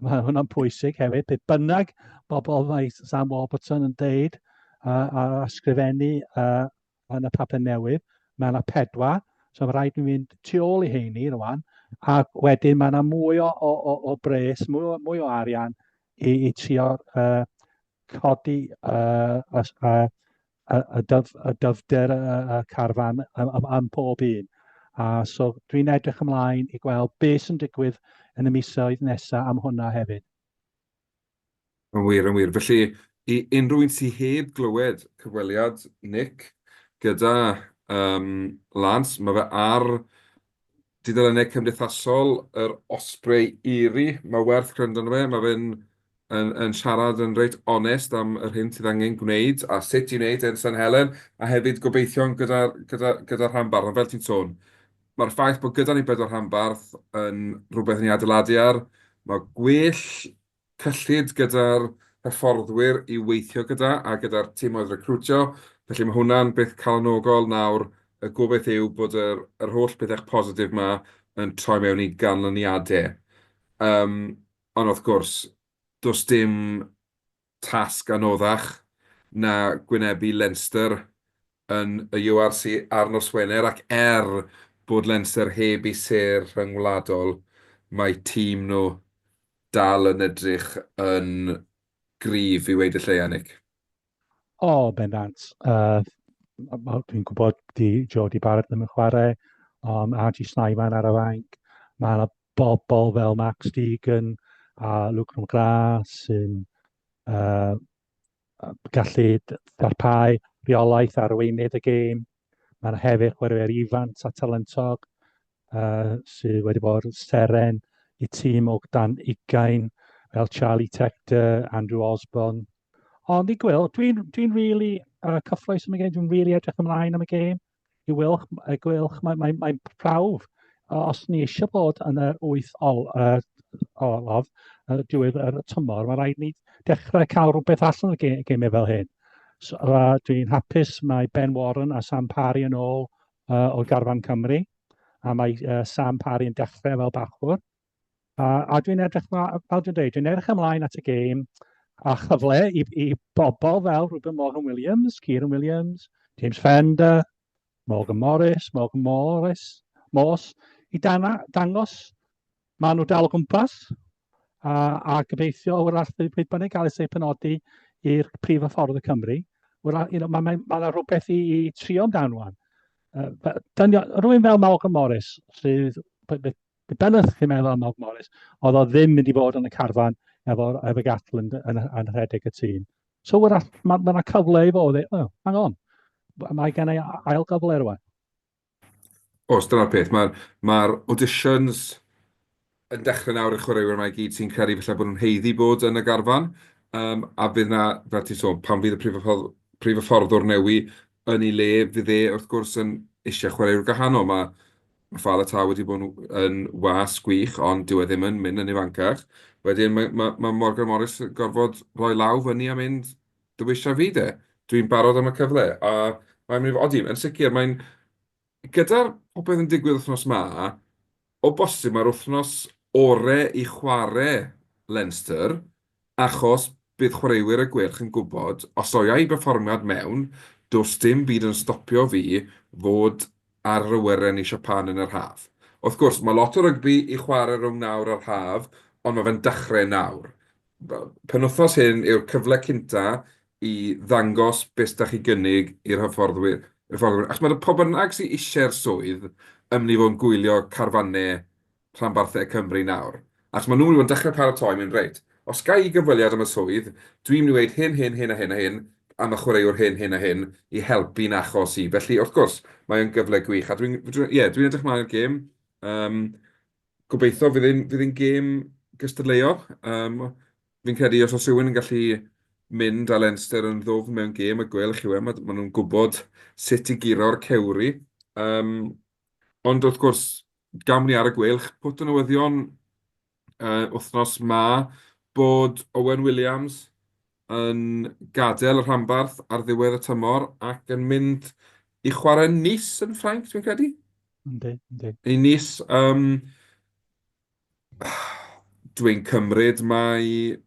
Mae hwnna'n pwysig hefyd. Beth bynnag bobl mae Sam Warburton yn deud uh, a ysgrifennu uh, yn y papur newydd, mae yna pedwar, so mae rhaid i fynd tu ôl i heini rwan, ac wedyn mae yna mwy o, o, o, o bres, mwy o, mwy o arian i, i trio uh, codi uh, uh, y, y, dyf, y dyfder y, y carfan am, am, am pob un. A so dwi'n edrych ymlaen i gweld beth sy'n digwydd yn y misoedd nesaf am hwnna hefyd. Yn wir, yn wir. Felly, i unrhyw un sydd heb glywed cyfweliad Nick gyda um, Lance, mae fe ar dudalennau cymdeithasol yr Osprey Erie. Mae werth gwrando arno fe. Mae fe'n yn, yn siarad yn reit onest am yr hyn sydd angen gwneud a sut i wneud e yn San Helen, a hefyd gobeithio'n gyda'r gyda, gyda rhanbarth. Ond fel ti'n sôn, mae'r ffaith bod gyda ni bedwar rhanbarth yn rhywbeth ni adeiladu ar. Mae gwell cyllid gyda'r hyfforddwyr i weithio gyda a gyda'r timoedd recriwtio, felly mae hwnna'n beth calonogol. Nawr, y gobaith yw bod yr, yr holl bethau positif 'ma yn troi mewn i ganlyniadau. Yym, ond wrth gwrs, does dim tasg anoddach na gwynebu Leinster yn y URC ar nos Wener, ac er bod Leinster heb eu sêr rhyngwladol, mae tîm nhw dal yn edrych yn gryf i weud y lleia, Nick. O, bendant. Uh, dwi'n gwybod di Jody Barrett ddim yn chwarae, ond RG Snyman ar y fainc. Mae yna bobl fel Max Deegan a Luke McGrath sy'n uh, gallu darpau rheolaeth arweinydd y gêm. Mae yna hefyd chwaraewyr ifanc a talentog uh, sydd wedi bod yn seren i tîm o dan ugain fel Charlie Tector, Andrew Osborne. Ond i gwyl, dwi'n dwi really uh, cyffroes am y gêm, dwi'n really edrych ymlaen am y gêm. I wylch, y gwylch, mae'n mae, mae prawf. Os ni eisiau bod yn yr wyth ol, uh, olaf, uh, diwedd yr tymor, mae rhaid ni dechrau cael rhywbeth allan o'r gemau fel hyn. So, uh, dwi'n hapus mae Ben Warren a Sam Parry yn ôl uh, o garfan Cymru, a mae uh, Sam Parry yn dechrau fel bachwr. A, a dwi'n edrych, fel dwi'n dweud, dwi'n edrych ymlaen at y gêm a chyfle i, i bobl fel Ruben Morgan Williams, Kieran Williams, James Fender, Morgan Morris, Morgan Morris, Morse, i dana, dangos maen nhw dal o gwmpas a, a gobeithio wrach pryd bynnag gael ei penodi i'r prif hyfforddwr Cymru, wrach, you know, mae ma, ma, ma rhywbeth i, i trio amdano wan. Uh, rhywun fel Malcolm Morris, sydd Be bynnag chi'n meddwl am Malcolm Morris, oedd o ddim mynd i fod yn y carfan efo, efo Gatland yn, yn rhedeg y tîm. So wrach, mae yna ma cyfle i fod, oh, hang on, mae gen i ail gyfle rwan. Os, dyna'r peth. Mae'r mae auditions yn dechrau nawr i'r chwaraewyr yma i gyd sy'n credu falle bod nhw'n haeddu bod yn y garfan. Um, a fydd na, fel ti'n sôn, pan fydd y prif, prif hyfforddwr newi yn ei le, fydd e wrth gwrs yn eisiau chwaraewyr gwahanol. Mae Mae Faletau wedi bod yn was gwych, ond dyw e ddim yn mynd yn ifancach. Wedyn mae, mae, mae Morgan Morris yn gorfod rhoi law fyny a mynd, dewisa fi de. Dwi'n barod am y cyfle. A mae'n mynd i fod, odi, yn sicr, mae'n... Gyda'r popeth yn digwydd wythnos 'ma, o bosib mae'r wythnos ore i chwarae Leinster, Achos bydd chwaraewyr y Gweilch yn gwybod, os oia i berfformiad mewn, does dim byd yn stopio fi fod ar yr awyren i Siapan yn yr haf. Wrth gwrs, mae lot o rygbi i chwarae rhwng nawr a'r haf, ond mae fe'n dechrau nawr. Penwythnos hyn yw'r cyfle cynta i ddangos beth 'da chi gynnig i'r hyfforddwyr. Achos mae pwy bynnag sydd eisiau'r swydd yn mynd i fod yn gwylio carfannau rhanbarthau Cymru nawr. Achos maen nhw'n mynd i fod yn dechrau paratoi, mynd reit, os ga i gyfweliad am y swydd, dwi'n mynd i weud hyn, hyn, hyn a hyn a hyn am y chwaraewr hyn, hyn a hyn i helpu'n achos i. Felly, wrth gwrs, mae o'n gyfle gwych. A dwi'n, ie, dwi'n edrych mlaen i'r gêm. Um, gobeithio fydd hi'n fydd hi'n gêm gystadleuol. Um, fi'n credu os oes rhywun yn gallu mynd â Leinster yn ddwfn mewn gêm, y Gweilch yw e, maen nhw'n gwybod sut i guro'r cewri. Um, ond wrth gwrs, gawn ni ar y Gweilch, pwt o newyddion uh, wythnos ma bod Owen Williams yn gadael y rhanbarth ar ddiwedd y tymor ac yn mynd i chwarae Nice yn Ffrainc, dwi'n credu. Yndi, yndi. I Nice. Um, dwi'n cymryd mae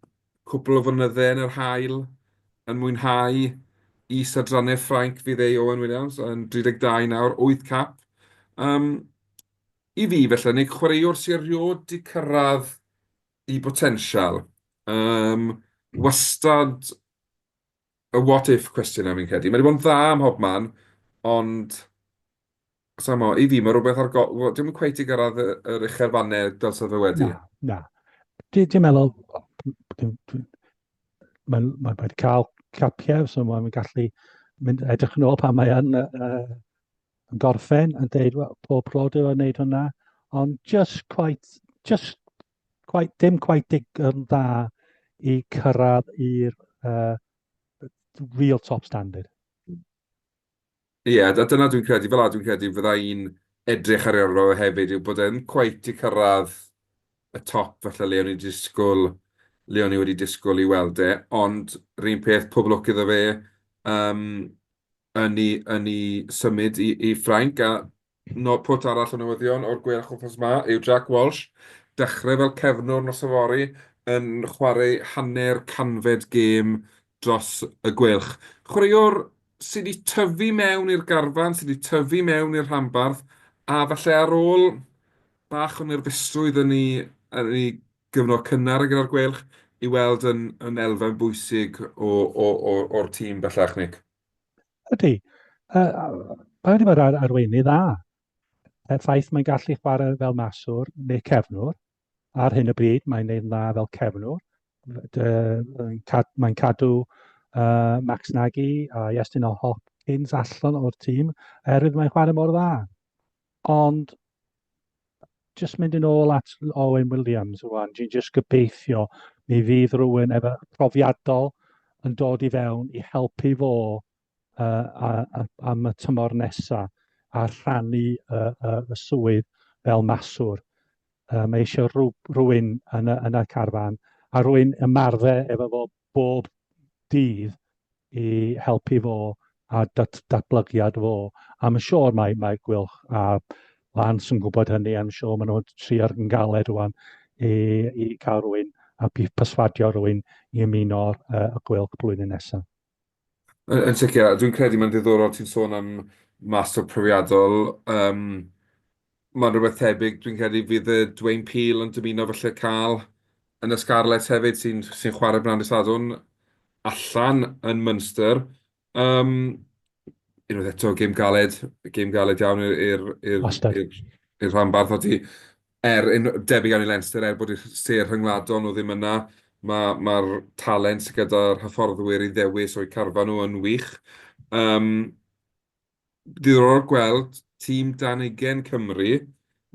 cwpl o flynyddau yn yr haul yn mwynhau is-adrannau Ffrainc fydd ei Owen Williams yn 32 nawr, 8 cap. Um, I fi, felly, neu chwaraewr sy'n erioed 'di cyrraedd ei botensial. Yym, wastad... Y what if cwestiwn 'na fi'n credu. Mae wedi bod yn dda ym mhobman, ond sa i'n mo, i fi mae rhywbeth ar go-... Wel, dio'm yn cweit 'di gyrraedd yr uchelfannau dylse fe wedi. Na, na. Dwi'n meddwl, mae'n mae wedi cael capiau, so mae'n gallu mynd edrych yn ôl pan mae yn, yn gorffen yn deud, well, pob clod iddo wneud hwnna, ond just quite, just quite, dim quite digon dda i cyrraedd i'r real top standard. Ie, yeah, a dyna dwi'n credu, fel 'na dwi'n credu fydda i'n edrych ar ei ôl o hefyd, yw bod e'n cweit 'di cyrraedd y top falle le o'n i'n disgwyl, le o'n i wedi disgwyl i weld e, ond yr un peth, pob lwc iddo fe um, yn ei, yn ei symud i, i Ffrainc, a no, pwt arall o newyddion o'r Gweilch wythnos 'ma yw Jack Walsh, dechrau fel cefnwr nos yfory, yn chwarae hanner canfed gêm dros y Gweilch. Chwaraewr sydd wedi tyfu mewn i'r garfan, sydd wedi tyfu mewn i'r rhanbarth, a falle ar ôl bach o nerfusrwydd yn ei, yn ei gyfnod cynnar gyda'r Gweilch, i weld yn, yn elfen bwysig o, o, o, o'r tîm bellach, Nick. Ydy. Uh, mae wedi bod ar arweinydd dda. Y ffaith mae'n gallu chwarae fel maswr neu cefnwr, ar hyn o bryd mae'n neud yn dda fel cefnwr. Mae'n cadw uh, Max Nagy a Iestyn o Hopkins allan o'r tîm oherwydd mae'n chwarae mor dda. Ond jyst mynd yn ôl at Owen Williams rwan, dwi'n jyst gobeithio mi fydd rhywun efo profiadol yn dod i fewn i helpu fo uh, a, a, am y tymor nesaf a rhannu uh, uh, y swydd fel maswr. Uh, mae eisiau rhw, rhywun yn y, yn y carfan a rhywun ymarfer efo fo bob dydd i helpu fo a dat datblygiad fo. A mae'n siŵr mae, mae Gweilch a Lance yn gwybod hynny, a mae'n siŵr maen nhw'n trio yn galed rwan i, i cael rhywun a perswadio rhywun i ymuno uh, y Gweilch blwyddyn nesaf. Yn, yn sicr, a dwi'n credu mae'n ddiddorol ti'n sôn am maswr profiadol. Um, mae'n rhywbeth tebyg, dwi'n credu fydd y Dwayne Peel yn dymuno falle cael yn y Scarlets hefyd sy'n sy chwarae brand y Sadwrn allan yn Munster. Um, unwaith eto, gêm galed, gêm galed iawn i'r i'r rhanbarth. Odi, er, un, debyg iawn i Leinster, er bod y sêr rhyngwladol nhw ddim yna, mae'r ma talent sydd gyda'r hyfforddwyr i ddewis o'u carfan nhw yn wych. Um, diddorol gweld tîm dan ugain Cymru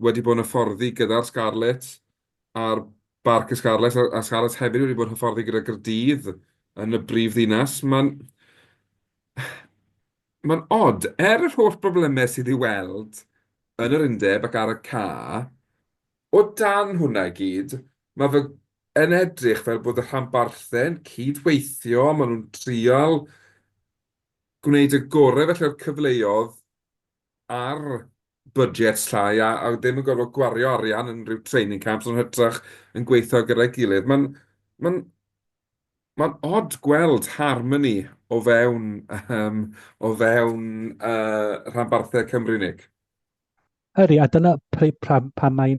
wedi bod yn hyfforddi gyda'r Scarlets a'r Barc y Scarlets, a Scarlets hefyd wedi bod yn hyfforddi gyda Gaerdydd yn y brif ddinas. Mae'n mae'n od, er yr holl broblemau sydd i'w weld yn yr undeb ac ar y ca, o dan hwnna i gyd, mae fe yn edrych fel bod y rhanbarthau'n cydweithio, maen nhw'n trial gwneud y gorau felly o'r cyfleoedd ar budgets llai a, a ddim yn gorfod gwario arian yn rhyw training camps ond hytrach yn gweithio gyda'i gilydd. Mae'n mae'n mae'n od gweld harmony o fewn, um, o fewn uh, rhanbarthau Cymru, Nick. Ydy, a dyna pam, pam mae'n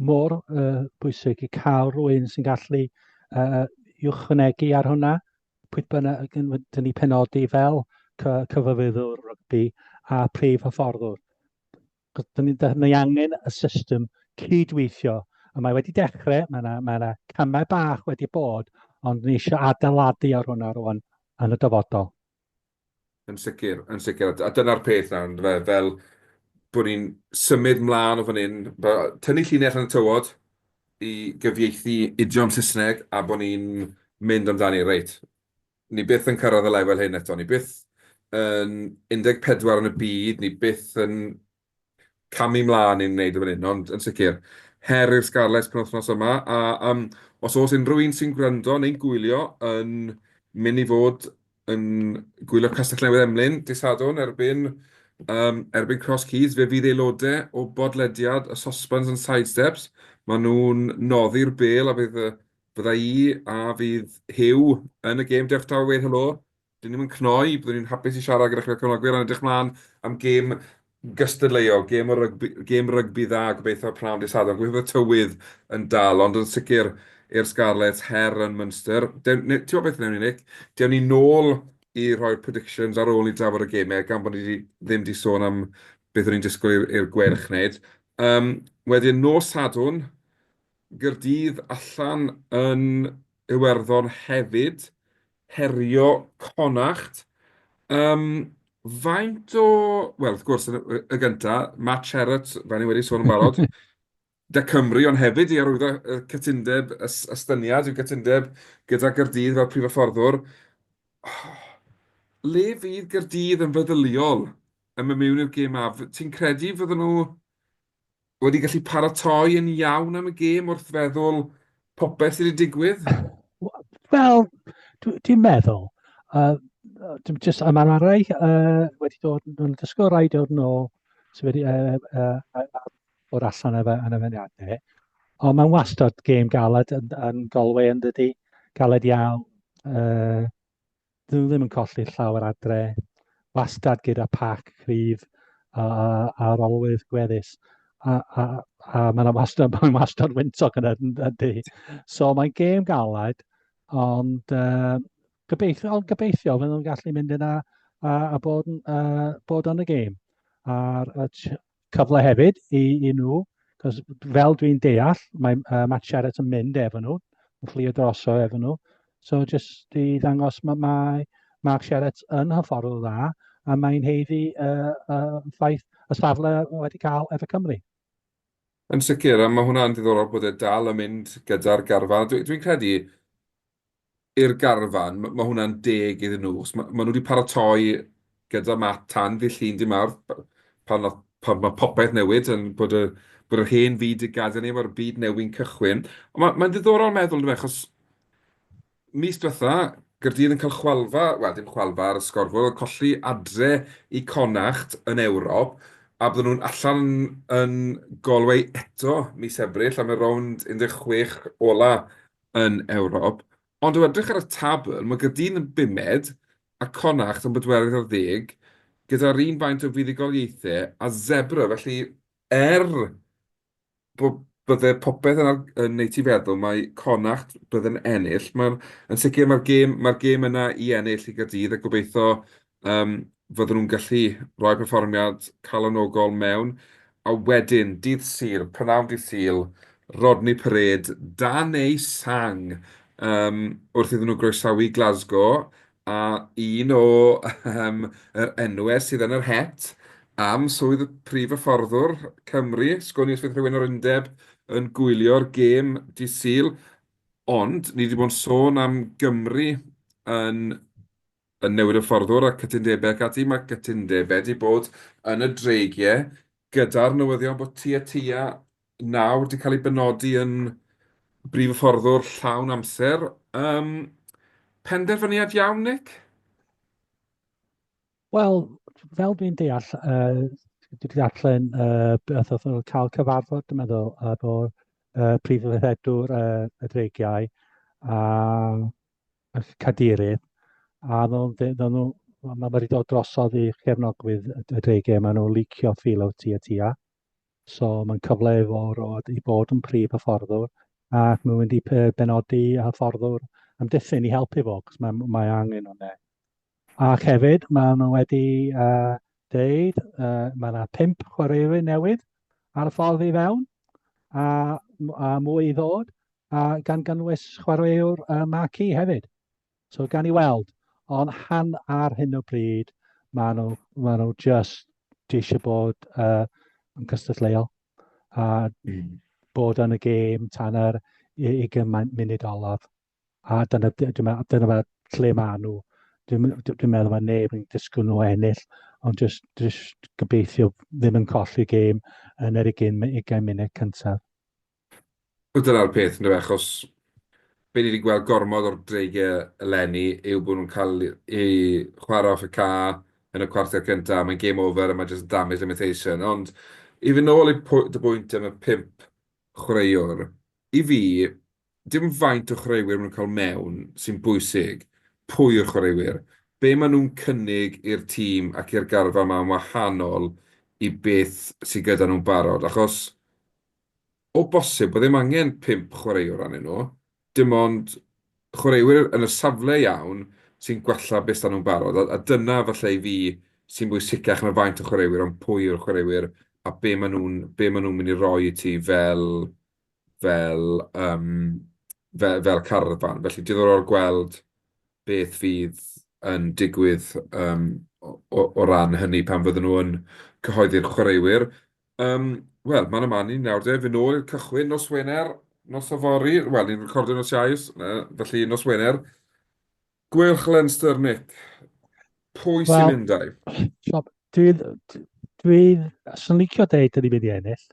mor uh, bwysig i cael rhywun sy'n gallu uh, uwchwanegu ar hwnna, pwy bynnag dyn ni penodi fel cyfarwyddwr rygbi a prif hyfforddwr. Dyn ni, dyn ni angen y system cydweithio, a mae wedi dechrau, mae yna, mae yna camau bach wedi bod, ond ni eisiau adeiladu ar hwnna rwan yn y dyfodol. Yn sicr, yn sicr. A dyna'r peth nawr, yndyfe, fel bod ni'n symud mlaen o fan hyn, tynnu llinell yn y tywod i gyfieithu idiom Saesneg a bod ni'n mynd amdani, reit, ni byth yn cyrraedd y lefel hyn eto, ni byth yn 14 yn y byd, ni byth yn camu mlaen i'n wneud o fan hyn, ond yn sicr, her i'r Scarlets penwythnos yma, a um, os oes unrhyw un sy'n gwrando neu'n gwylio yn mynd i fod yn gwylio Castell Newydd Emlyn dydd Sadwrn erbyn, um, erbyn Cross Keys, fe fydd aelodau o bodlediad y Saucepans and Sidesteps, maen nhw'n noddi'r bêl a fydd, fydda i a fydd Huw yn y gêm. Dewch draw i weud helo. Dyn ni'm yn cnoi, byddwn ni'n hapus i siarad gyda chi fel cefnogwyr, ond edrych mlaen am gêm gystadleuol, gêm o rygbi, gêm rygbi dda gobeithio pnawn dydd Sadwrn. Gobeithio bydd y tywydd yn dal, ond yn sicr i'r Scarlets, her yn Munster. Dewn, ti'n gwybod beth wnewn ni, Nick? Dewn ni nôl i rhoi'r predictions ar ôl i drafod y gemau, gan bod ni 'di, ddim 'di sôn am beth o'n i'n disgwyl i'r Gweilch wneud. Um, wedyn nos Sadwrn, Gaerdydd allan yn Iwerddon hefyd, herio Connacht. Um, faint o... Wel, wrth gwrs, y, y gynta, Matt Sherratt, fel ni wedi sôn yn barod, De Cymru, ond hefyd i arwyddo y cytundeb, y estyniad i'w gytundeb gyda Gaerdydd fel prif hyfforddwr. Le fydd Gaerdydd yn feddyliol yn mynd mewn i'r gêm 'ma? Ti'n credu fydden nhw wedi gallu paratoi yn iawn am y gêm wrth feddwl popeth sydd wedi digwydd? Wel, dwi'n meddwl, uh, just, a mae'n rai uh, wedi dod, nhw'n dysgu rai dod yn ôl, sydd wedi uh, uh, bod allan efo anafiadau. Ond mae'n wastad gêm galed yn, yn Galway yn dydy, galed iawn. Uh, dyn nhw ddim yn colli llawer adre. Wastad gyda pac cryf a, a, a'r olwydd gweddus. A, a, a mae'n wastad, mae'n wastad wyntog yn ydy. So mae'n gêm galed, ond uh, gobeithio, ond gobeithio fydden nhw'n gallu mynd yna a, a bod, uh, bod yn y gêm. A'r cyfle hefyd i, i nhw, cos fel dwi'n deall, mae uh, Matt Sherratt yn mynd efo nhw, yn fflio droso efo nhw. So jyst i ddangos mae, mae Mark Sherratt yn hyfforddwr dda, a mae'n heiddi uh, uh, ffaith y safle wedi cael efo Cymru. Yn sicr, a mae hwnna'n ddiddorol bod e dal yn mynd gyda'r garfan. Dwi'n dwi credu i'r garfan, ma' hwnna'n deg iddyn nhw. Achos ma' ma' nhw wedi paratoi gyda Matt tan ddydd Llun, dydd Mawrth, pan wnaeth... pan ma' popeth newid, yn bod y bod yr hen fyd yn gadael ni, mae'r byd newy'n cychwyn. Ond ma' mae'n ddiddorol meddwl, yndyfe, achos mis diwetha, Gaerdydd yn cael chwalfa, wel, dim chwalfa ar y sgorfwrdd, ond colli adre i Connacht yn Ewrop, a bydden nhw'n allan yn Galway eto mis Ebrill am y rownd 16 ola yn Ewrop, ond o edrych ar y tabl, mae Gaerdydd yn bumed a Connacht yn bedwerydd ar ddeg, gyda'r un faint o fuddugoliaethau a Zebre, felly er bod bydde popeth yn, yn neud ti feddwl mai Connacht bydde'n ennill, mae'n yn sicr mae'r gêm, mae'r gêm yna i ennill i Gaerdydd a gobeithio um, fydden nhw'n gallu rhoi perfformiad calonogol mewn. A wedyn, dydd Sul, prynhawn dydd Sul, Rodney Parade, dan ei sang, um, wrth iddyn nhw groesawu Glasgow, a un o um, yr enwau sydd yn yr het am swydd y prif hyfforddwr Cymru, sgwn i os fydd rhywun o'r undeb yn gwylio'r gêm dydd Sul, ond ni wedi bod yn sôn am Gymru yn yn newid hyfforddwr a cytundebau ac ati, mae cytundebau wedi bod yn y dreigiau gyda'r newyddion bod Tia Tia nawr wedi cael ei benodi yn brif hyfforddwr llawn amser. Um, penderfyniad iawn, Nick? Wel, fel dwi'n deall, uh, dwi wedi darllen uh, beth oedd nhw'n cael cyfarfod, dwi'n meddwl, efo'r uh, prif weithredwr uh, y dreigiau, a y cadeirydd, a oedden nhw, mae wedi dod drosodd i chefnogwyr y dreigiau, maen nhw'n licio Philo Tia Tia. So mae'n cyfle i fo i bod yn prif hyfforddwr, ac mae'n mynd i benodi hyfforddwr amddiffyn i helpu fo, cos mae, mae angen hwnna. Ac hefyd, maen nhw wedi uh, deud, uh, mae yna pump chwaraewyr newydd ar y ffordd i fewn, a, a mwy i ddod, a gan gynnwys chwaraewr uh, marquee hefyd. So gan i weld, ond han ar hyn o bryd, maen nhw, maen nhw just eisiau bod uh, yn cystadleuol a mm. bod yn y gêm tan yr 20 munud olaf. A dyna, dyna, dyna lle maen nhw. Dwi'n dwi meddwl mae neb yn disgwyl nhw ennill, ond just, just gobeithio ddim yn colli gêm yn yr 20, 20 munud cyntaf. Wel, dyna'r peth, yndyfe, achos be ni 'di gweld gormod o'r Dreigiau eleni yw bod nhw'n cael eu chwarae off y ca yn y cwarter cynta, mae'n game over a mae jyst damage limitation. Ond i fynd nôl i dy bwynt am y pump chwaraewr, i fi, dim faint o chwaraewyr maen nhw'n cael mewn sy'n bwysig, pwy yw'r chwaraewyr, be maen nhw'n cynnig i'r tîm ac i'r garfan 'ma yn wahanol i beth sydd gyda nhw'n barod, achos O bosib, bod ddim angen pump chwaraewr arnyn nhw, dim ond chwaraewyr yn y safle iawn sy'n gwella beth sy'n nhw'n barod. A, a dyna falle i fi sy'n bwysicach na faint o chwaraewyr, ond pwy yw'r chwaraewyr a be maen nhw'n be maen nhw'n mynd i roi i ti fel, fel, um, fel, fel carfan. Felly diddorol gweld beth fydd yn digwydd um, o, o ran hynny pan fydden nhw yn cyhoeddi'r chwaraewyr. Um, Wel, man y man ni nawr de, fy nôl i'r cychwyn nos Wener, nos yfory, wel, ni'n recordio nos Iau, felly nos Wener. Gweilch Leinster, Nick. Pwy sy'n well, mynd â'i? Dwi'n... Dwi'n... Swn licio deud dyn ni'n mynd i ennill,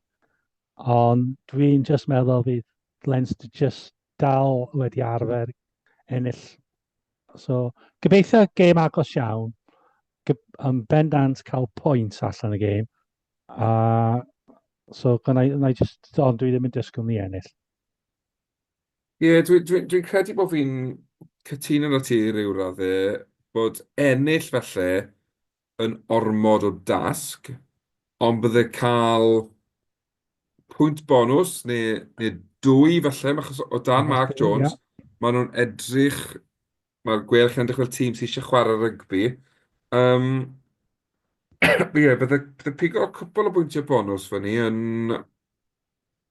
ond dwi'n just meddwl fydd Leinster just dal wedi arfer ennill. So, gobeithio gêm agos iawn, yn bendant cael pwynt allan y gêm. A so, gwna i just, ond dwi ddim yn disgwyl ni ennill. Ie, yeah, dwi'n dwi, dwi credu bod fi'n cytuno na ti i ryw raddau bod ennill falle yn ormod o dasg, ond bydde cael pwynt bonws neu, neu dwy falle, achos o dan Mark Jones, yeah. maen nhw'n edrych, mae'r Gweilch yn edrych fel tîm sydd eisiau chwarae rygbi. Um, ie, yeah, bydde, bydde pigo cwpl o bwyntiau bonws fyny yn,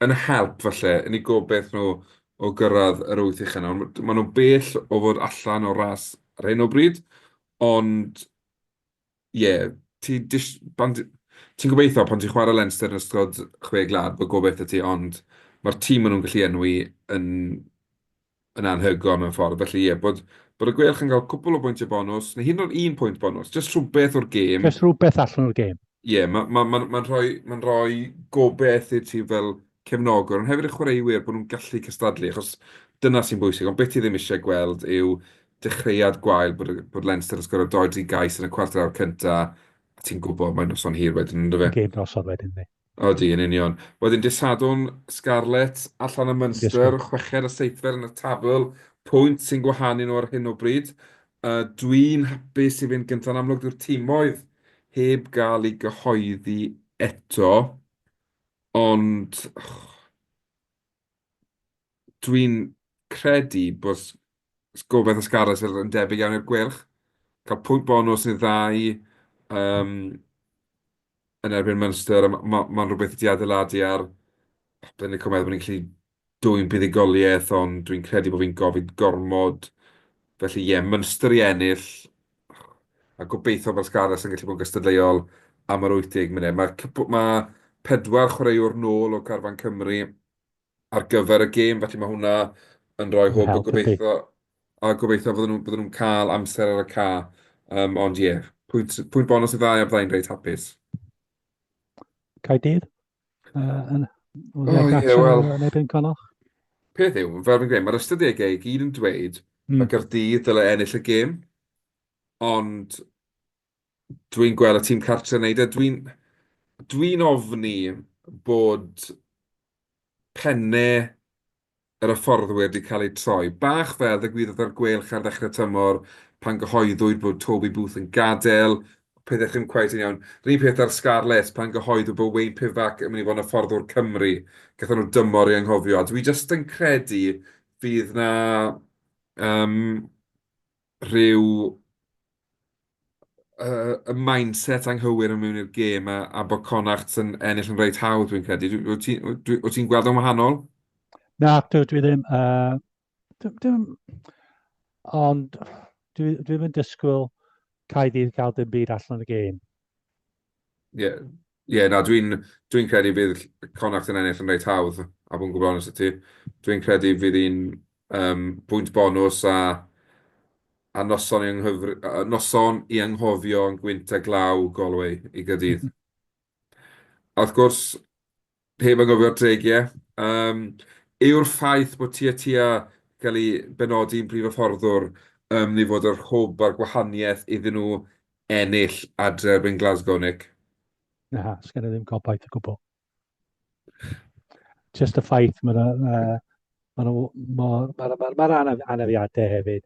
yn help falle, yn eu gobeith nhw o gyrraedd yr wyth uchel nawr. Maen nhw'n bell o fod allan o'r ras ar hyn o bryd, ond ie, yeah, ti dis, pan, ti'n gobeithio pan ti'n chwarae Leinster yn ystod chwe gwlad bod gobeith y ti, ond mae'r tîm maen nhw'n gallu enwi yn, yn anhygoel mewn ffordd. Felly ie, yeah, bod, bod y Gweilch yn cael cwpl o bwyntiau bonws, neu hyd yn oed un pwynt bonws, jyst rhywbeth o'r gêm. Jyst rhywbeth allan o'r gêm. Ie, yeah, mae'n ma, ma, ma rhoi, ma rhoi gobeith i ti fel cefnogwr, ond hefyd y chwaraewyr bod nhw'n gallu cystadlu, achos dyna sy'n bwysig. Ond beth ti ddim eisiau gweld yw dechreuad gwael, bod, bod Leinster yn sgorio 2-3 gais yn y cwarter awr cynta, a ti'n gwybod mae'n noson hir wedyn, ynddo fe? Gêm drosodd wedyn, ni. Odi, yn union. Wedyn dydd Sadwrn, Scarlets allan ym Munster, chweched a seithfed yn y tabl, pwynt sy'n gwahanu nhw ar hyn o bryd. Uh, dwi'n hapus i fynd gyntaf, yn amlwg dyw'r timoedd heb gael ei gyhoeddi eto, ond dwi'n credu bod gobaith y Scarlets yn debyg iawn i'r Gweilch. Cael pwynt bonws neu ddau um, yn erbyn Munster, a mae'n ma, ma rhywbeth wedi adeiladu ar... Byddwn i'n meddwl bod ni'n gallu dwyn buddugoliaeth, ond dwi'n credu bod fi'n gofyn gormod. Felly ie, yeah, Munster i ennill, a gobeithio bod Scarlets yn gallu bod yn gystadleuol am yr 80 munud. Mae, ma pedwar chwaraewr nôl o Carfan Cymru ar gyfer y gêm, felly mae hwnna yn rhoi hwb a gobeithio, a gobeithio fydden nhw'n bydden nhw cael amser ar y ca. Um, ond ie, yeah, pwynt, pwynt bonus i ddau a byddai'n reit hapus. Caerdydd? Uh, yn, oh, ie, wel... Yn erbyn Connacht? Peth yw, fel fi'n gweud, mae'r ystadegau i gyd yn dweud mm. mae Gaerdydd dyle ennill y gêm, ond dwi'n gweld y tîm cartre yn neud e. Dwi'n dwi ofni bod pennau yr hyfforddwyr wedi cael eu troi. Bach fel ddigwyddodd ar Gweilch ar ddechrau tymor pan gyhoeddwyd bod Toby Booth yn gadael, pethau ddim cweit yn iawn. Yr un peth ar Scarlets pan gyhoeddwyd bod Wayne Pivac yn mynd i fod yn hyfforddwr Cymru. Gathon nhw dymor i anghofio. A dwi jyst yn credu fydd na um, rhyw uh, y mindset anghywir yn mewn i'r gêm a, a bod Connacht yn ennill yn reit hawdd, dwi'n credu. Wyt ti'n dwi, ti gweld o'n wahanol? Na, dwi, dwi ddim. Uh, dwi, dwi, ond dwi, dwi ddim yn disgwyl Caerdydd gael dim byd allan o'r gêm. Ie, yeah. yeah, na, dwi'n dwi credu fydd Connacht yn ennill yn reit hawdd, a bod yn gwybod onest i ti. Dwi'n credu fydd hi'n um, pwynt bonws a, a noson, i anghyfr... noson i anghofio yn gwynt a glaw Galway i Gaerdydd. A wrth gwrs, heb anghofio'r dreigiau, um, yw'r ffaith bod Tia Tia gael ei benodi'n brif hyfforddwr um, ni fod yr hwb a'r gwahaniaeth iddyn nhw ennill adre erbyn Glasgow, Nick? Na, sgen i ddim gobaith o gwbl. Just y ffaith, mae'n uh, ma ma, ma, ma, ma anafiadau hefyd,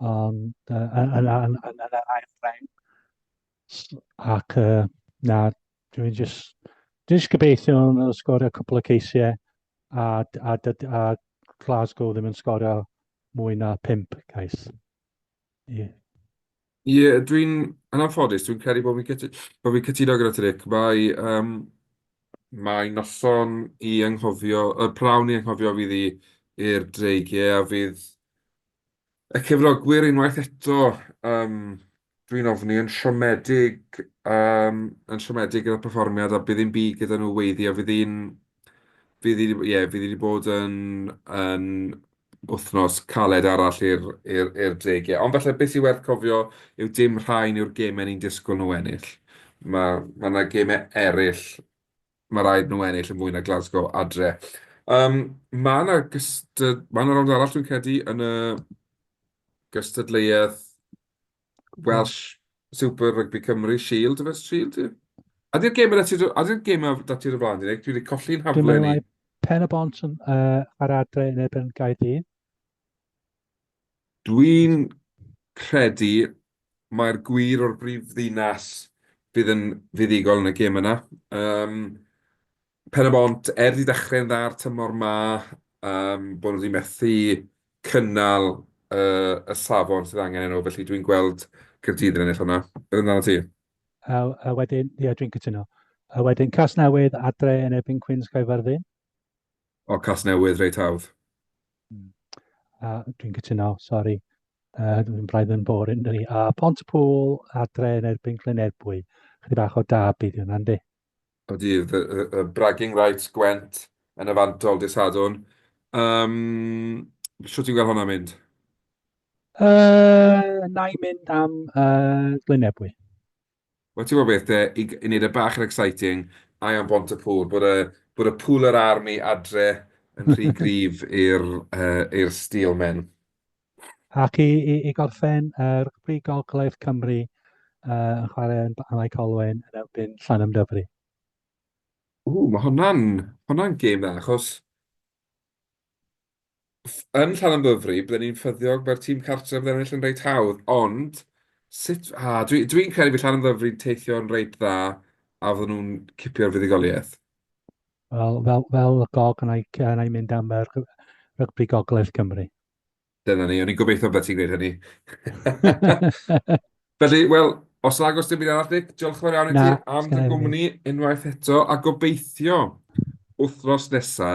ond uh, yn, yn, yn, yn, yn yr ail reng. Ac uh, na, dwi'n just, dwi'n just gobeithio yn sgorio cwpl o ceisiau a, a, a, a Glasgow ddim yn sgorio mwy na 5 cais. Yeah. Ie, dwi'n, yn anffodus, dwi'n credu bod fi'n cytu- bod fi'n cytuno gyda ti, Nick. Mae, yym, mae noson i anghofio, y prawn i anghofio fydd i i'r Dreigiau, a fydd y cefnogwyr unwaith eto, yym, dwi'n ofni, yn siomedig, yym, yn siomedig gyda'r perfformiad, a bydd ddim byd gyda nhw weiddi, a fydd hi'n, fydd hi, ie, fydd hi 'di bod yn, yn wythnos caled arall i'r i'r i'r Dreigiau. Ond falle beth sy'n werth cofio yw dim rhain yw'r gemau ni'n disgwyl nhw ennill. Mae ma' 'na gemau eraill mae rhaid nhw ennill yn fwy na Glasgow adre. Um, mae 'na gystad... Mae 'na rownd arall dwi'n credu yn y gystadleuaeth Welsh Super Rugby Cymru Shield, ife Shield yw? Ydy'r gêm yna ti... Ydy'r gêm yna ti o'r blaen, Nick? Dwi wedi colli'n Dwi'n hafle meddwl ni. mai Pen y Bont yn uh, ar adre yn erbyn Gaerdydd. Dwi'n credu mae'r gwir o'r brif ddinas fydd yn fuddugol yn y gêm yna. Um, Pen-y-bont, er 'di dechrau'n dda'r tymor 'ma, yym, bod nhw 'di methu cynnal y y safon sydd angen iddyn nhw, felly dwi'n gweld Caerdydd yn ennill hwnna. Beth amdano ti? A, a wedyn, ie, dwi'n cytuno. A wedyn Casnewydd adre yn erbyn Cwins Caerfyrddin. O, Casnewydd, reit hawdd. A dwi'n cytuno, sori. Dwi'n braidd yn boring, dydi. A Pont-y-pŵl adre yn erbyn Glynebwy. Chydig bach o derby 'di hwnna, yndi? Ydy, y bragging rights Gwent yn y fantol dydd Sadwrn. Um, Shwt ti'n gweld hwnna'n mynd? Na i mynd am Glynebwy. Wel, ti'n gwybod beth de, i, i wneud e bach yn exciting, I am Pontypool, bod y, bod y Pooler Army adre yn rhy gryf i'r uh, i'r Steelmen. Ac i, i, i gorffen, Rygbi Gogledd Cymru uh, yn chwarae yn Bae Colwyn yn erbyn Llanymddyfri. Ww, mae hwnna'n hwnna'n gêm dda, achos yn Llanymddyfri, bydden ni'n ffyddiog mae'r tîm cartref yn ennill yn reit hawdd, ond sut... A, dwi'n dwi credu bydd Llanymddyfri'n teithio'n reit dda a fydden nhw'n cipio'r fuddugoliaeth. Wel, fel, fel y gog, na i, na i mynd am yr Rygbi Gogledd Cymru. Dyna ni, o'n i'n gobeithio bod ti'n gwneud hynny. Felly, wel, os nag oes dim byd arall, Nick, diolch yn fawr iawn i ti am dy gwmni unwaith eto, a gobeithio wythnos nesa,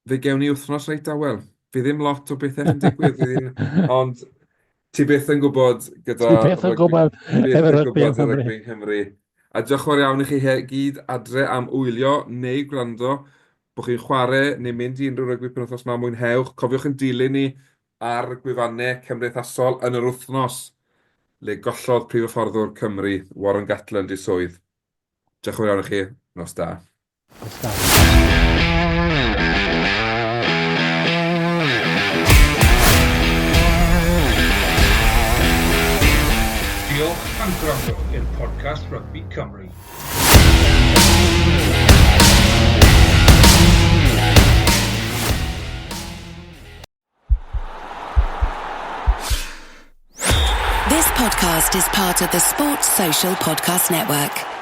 fe gewn ni wythnos reit dawel. Fydd ddim lot o bethau yn digwydd, fydd hi'n... Ond ti byth yn gwybod gyda... Ti byth yn gwybod efo rygbi yng Nghymru. Rygbi yng Nghymru. A diolch yn fawr iawn i chi gyd adre am wylio neu gwrando. Bod chi'n chwarae neu mynd i unrhyw rygbi penwythnos 'ma, mwynhewch. Cofiwch ein dilyn ni ar gwefannau cymdeithasol yn yr wythnos le gollodd prif hyfforddwr Cymru, Warren Gatland, ei swydd. Diolch yn fawr iawn i chi. Nos da. Nos da. Diolch am gwrando i'r podcast Rygbi Cymru. This podcast is part of the Sports Social Podcast Network.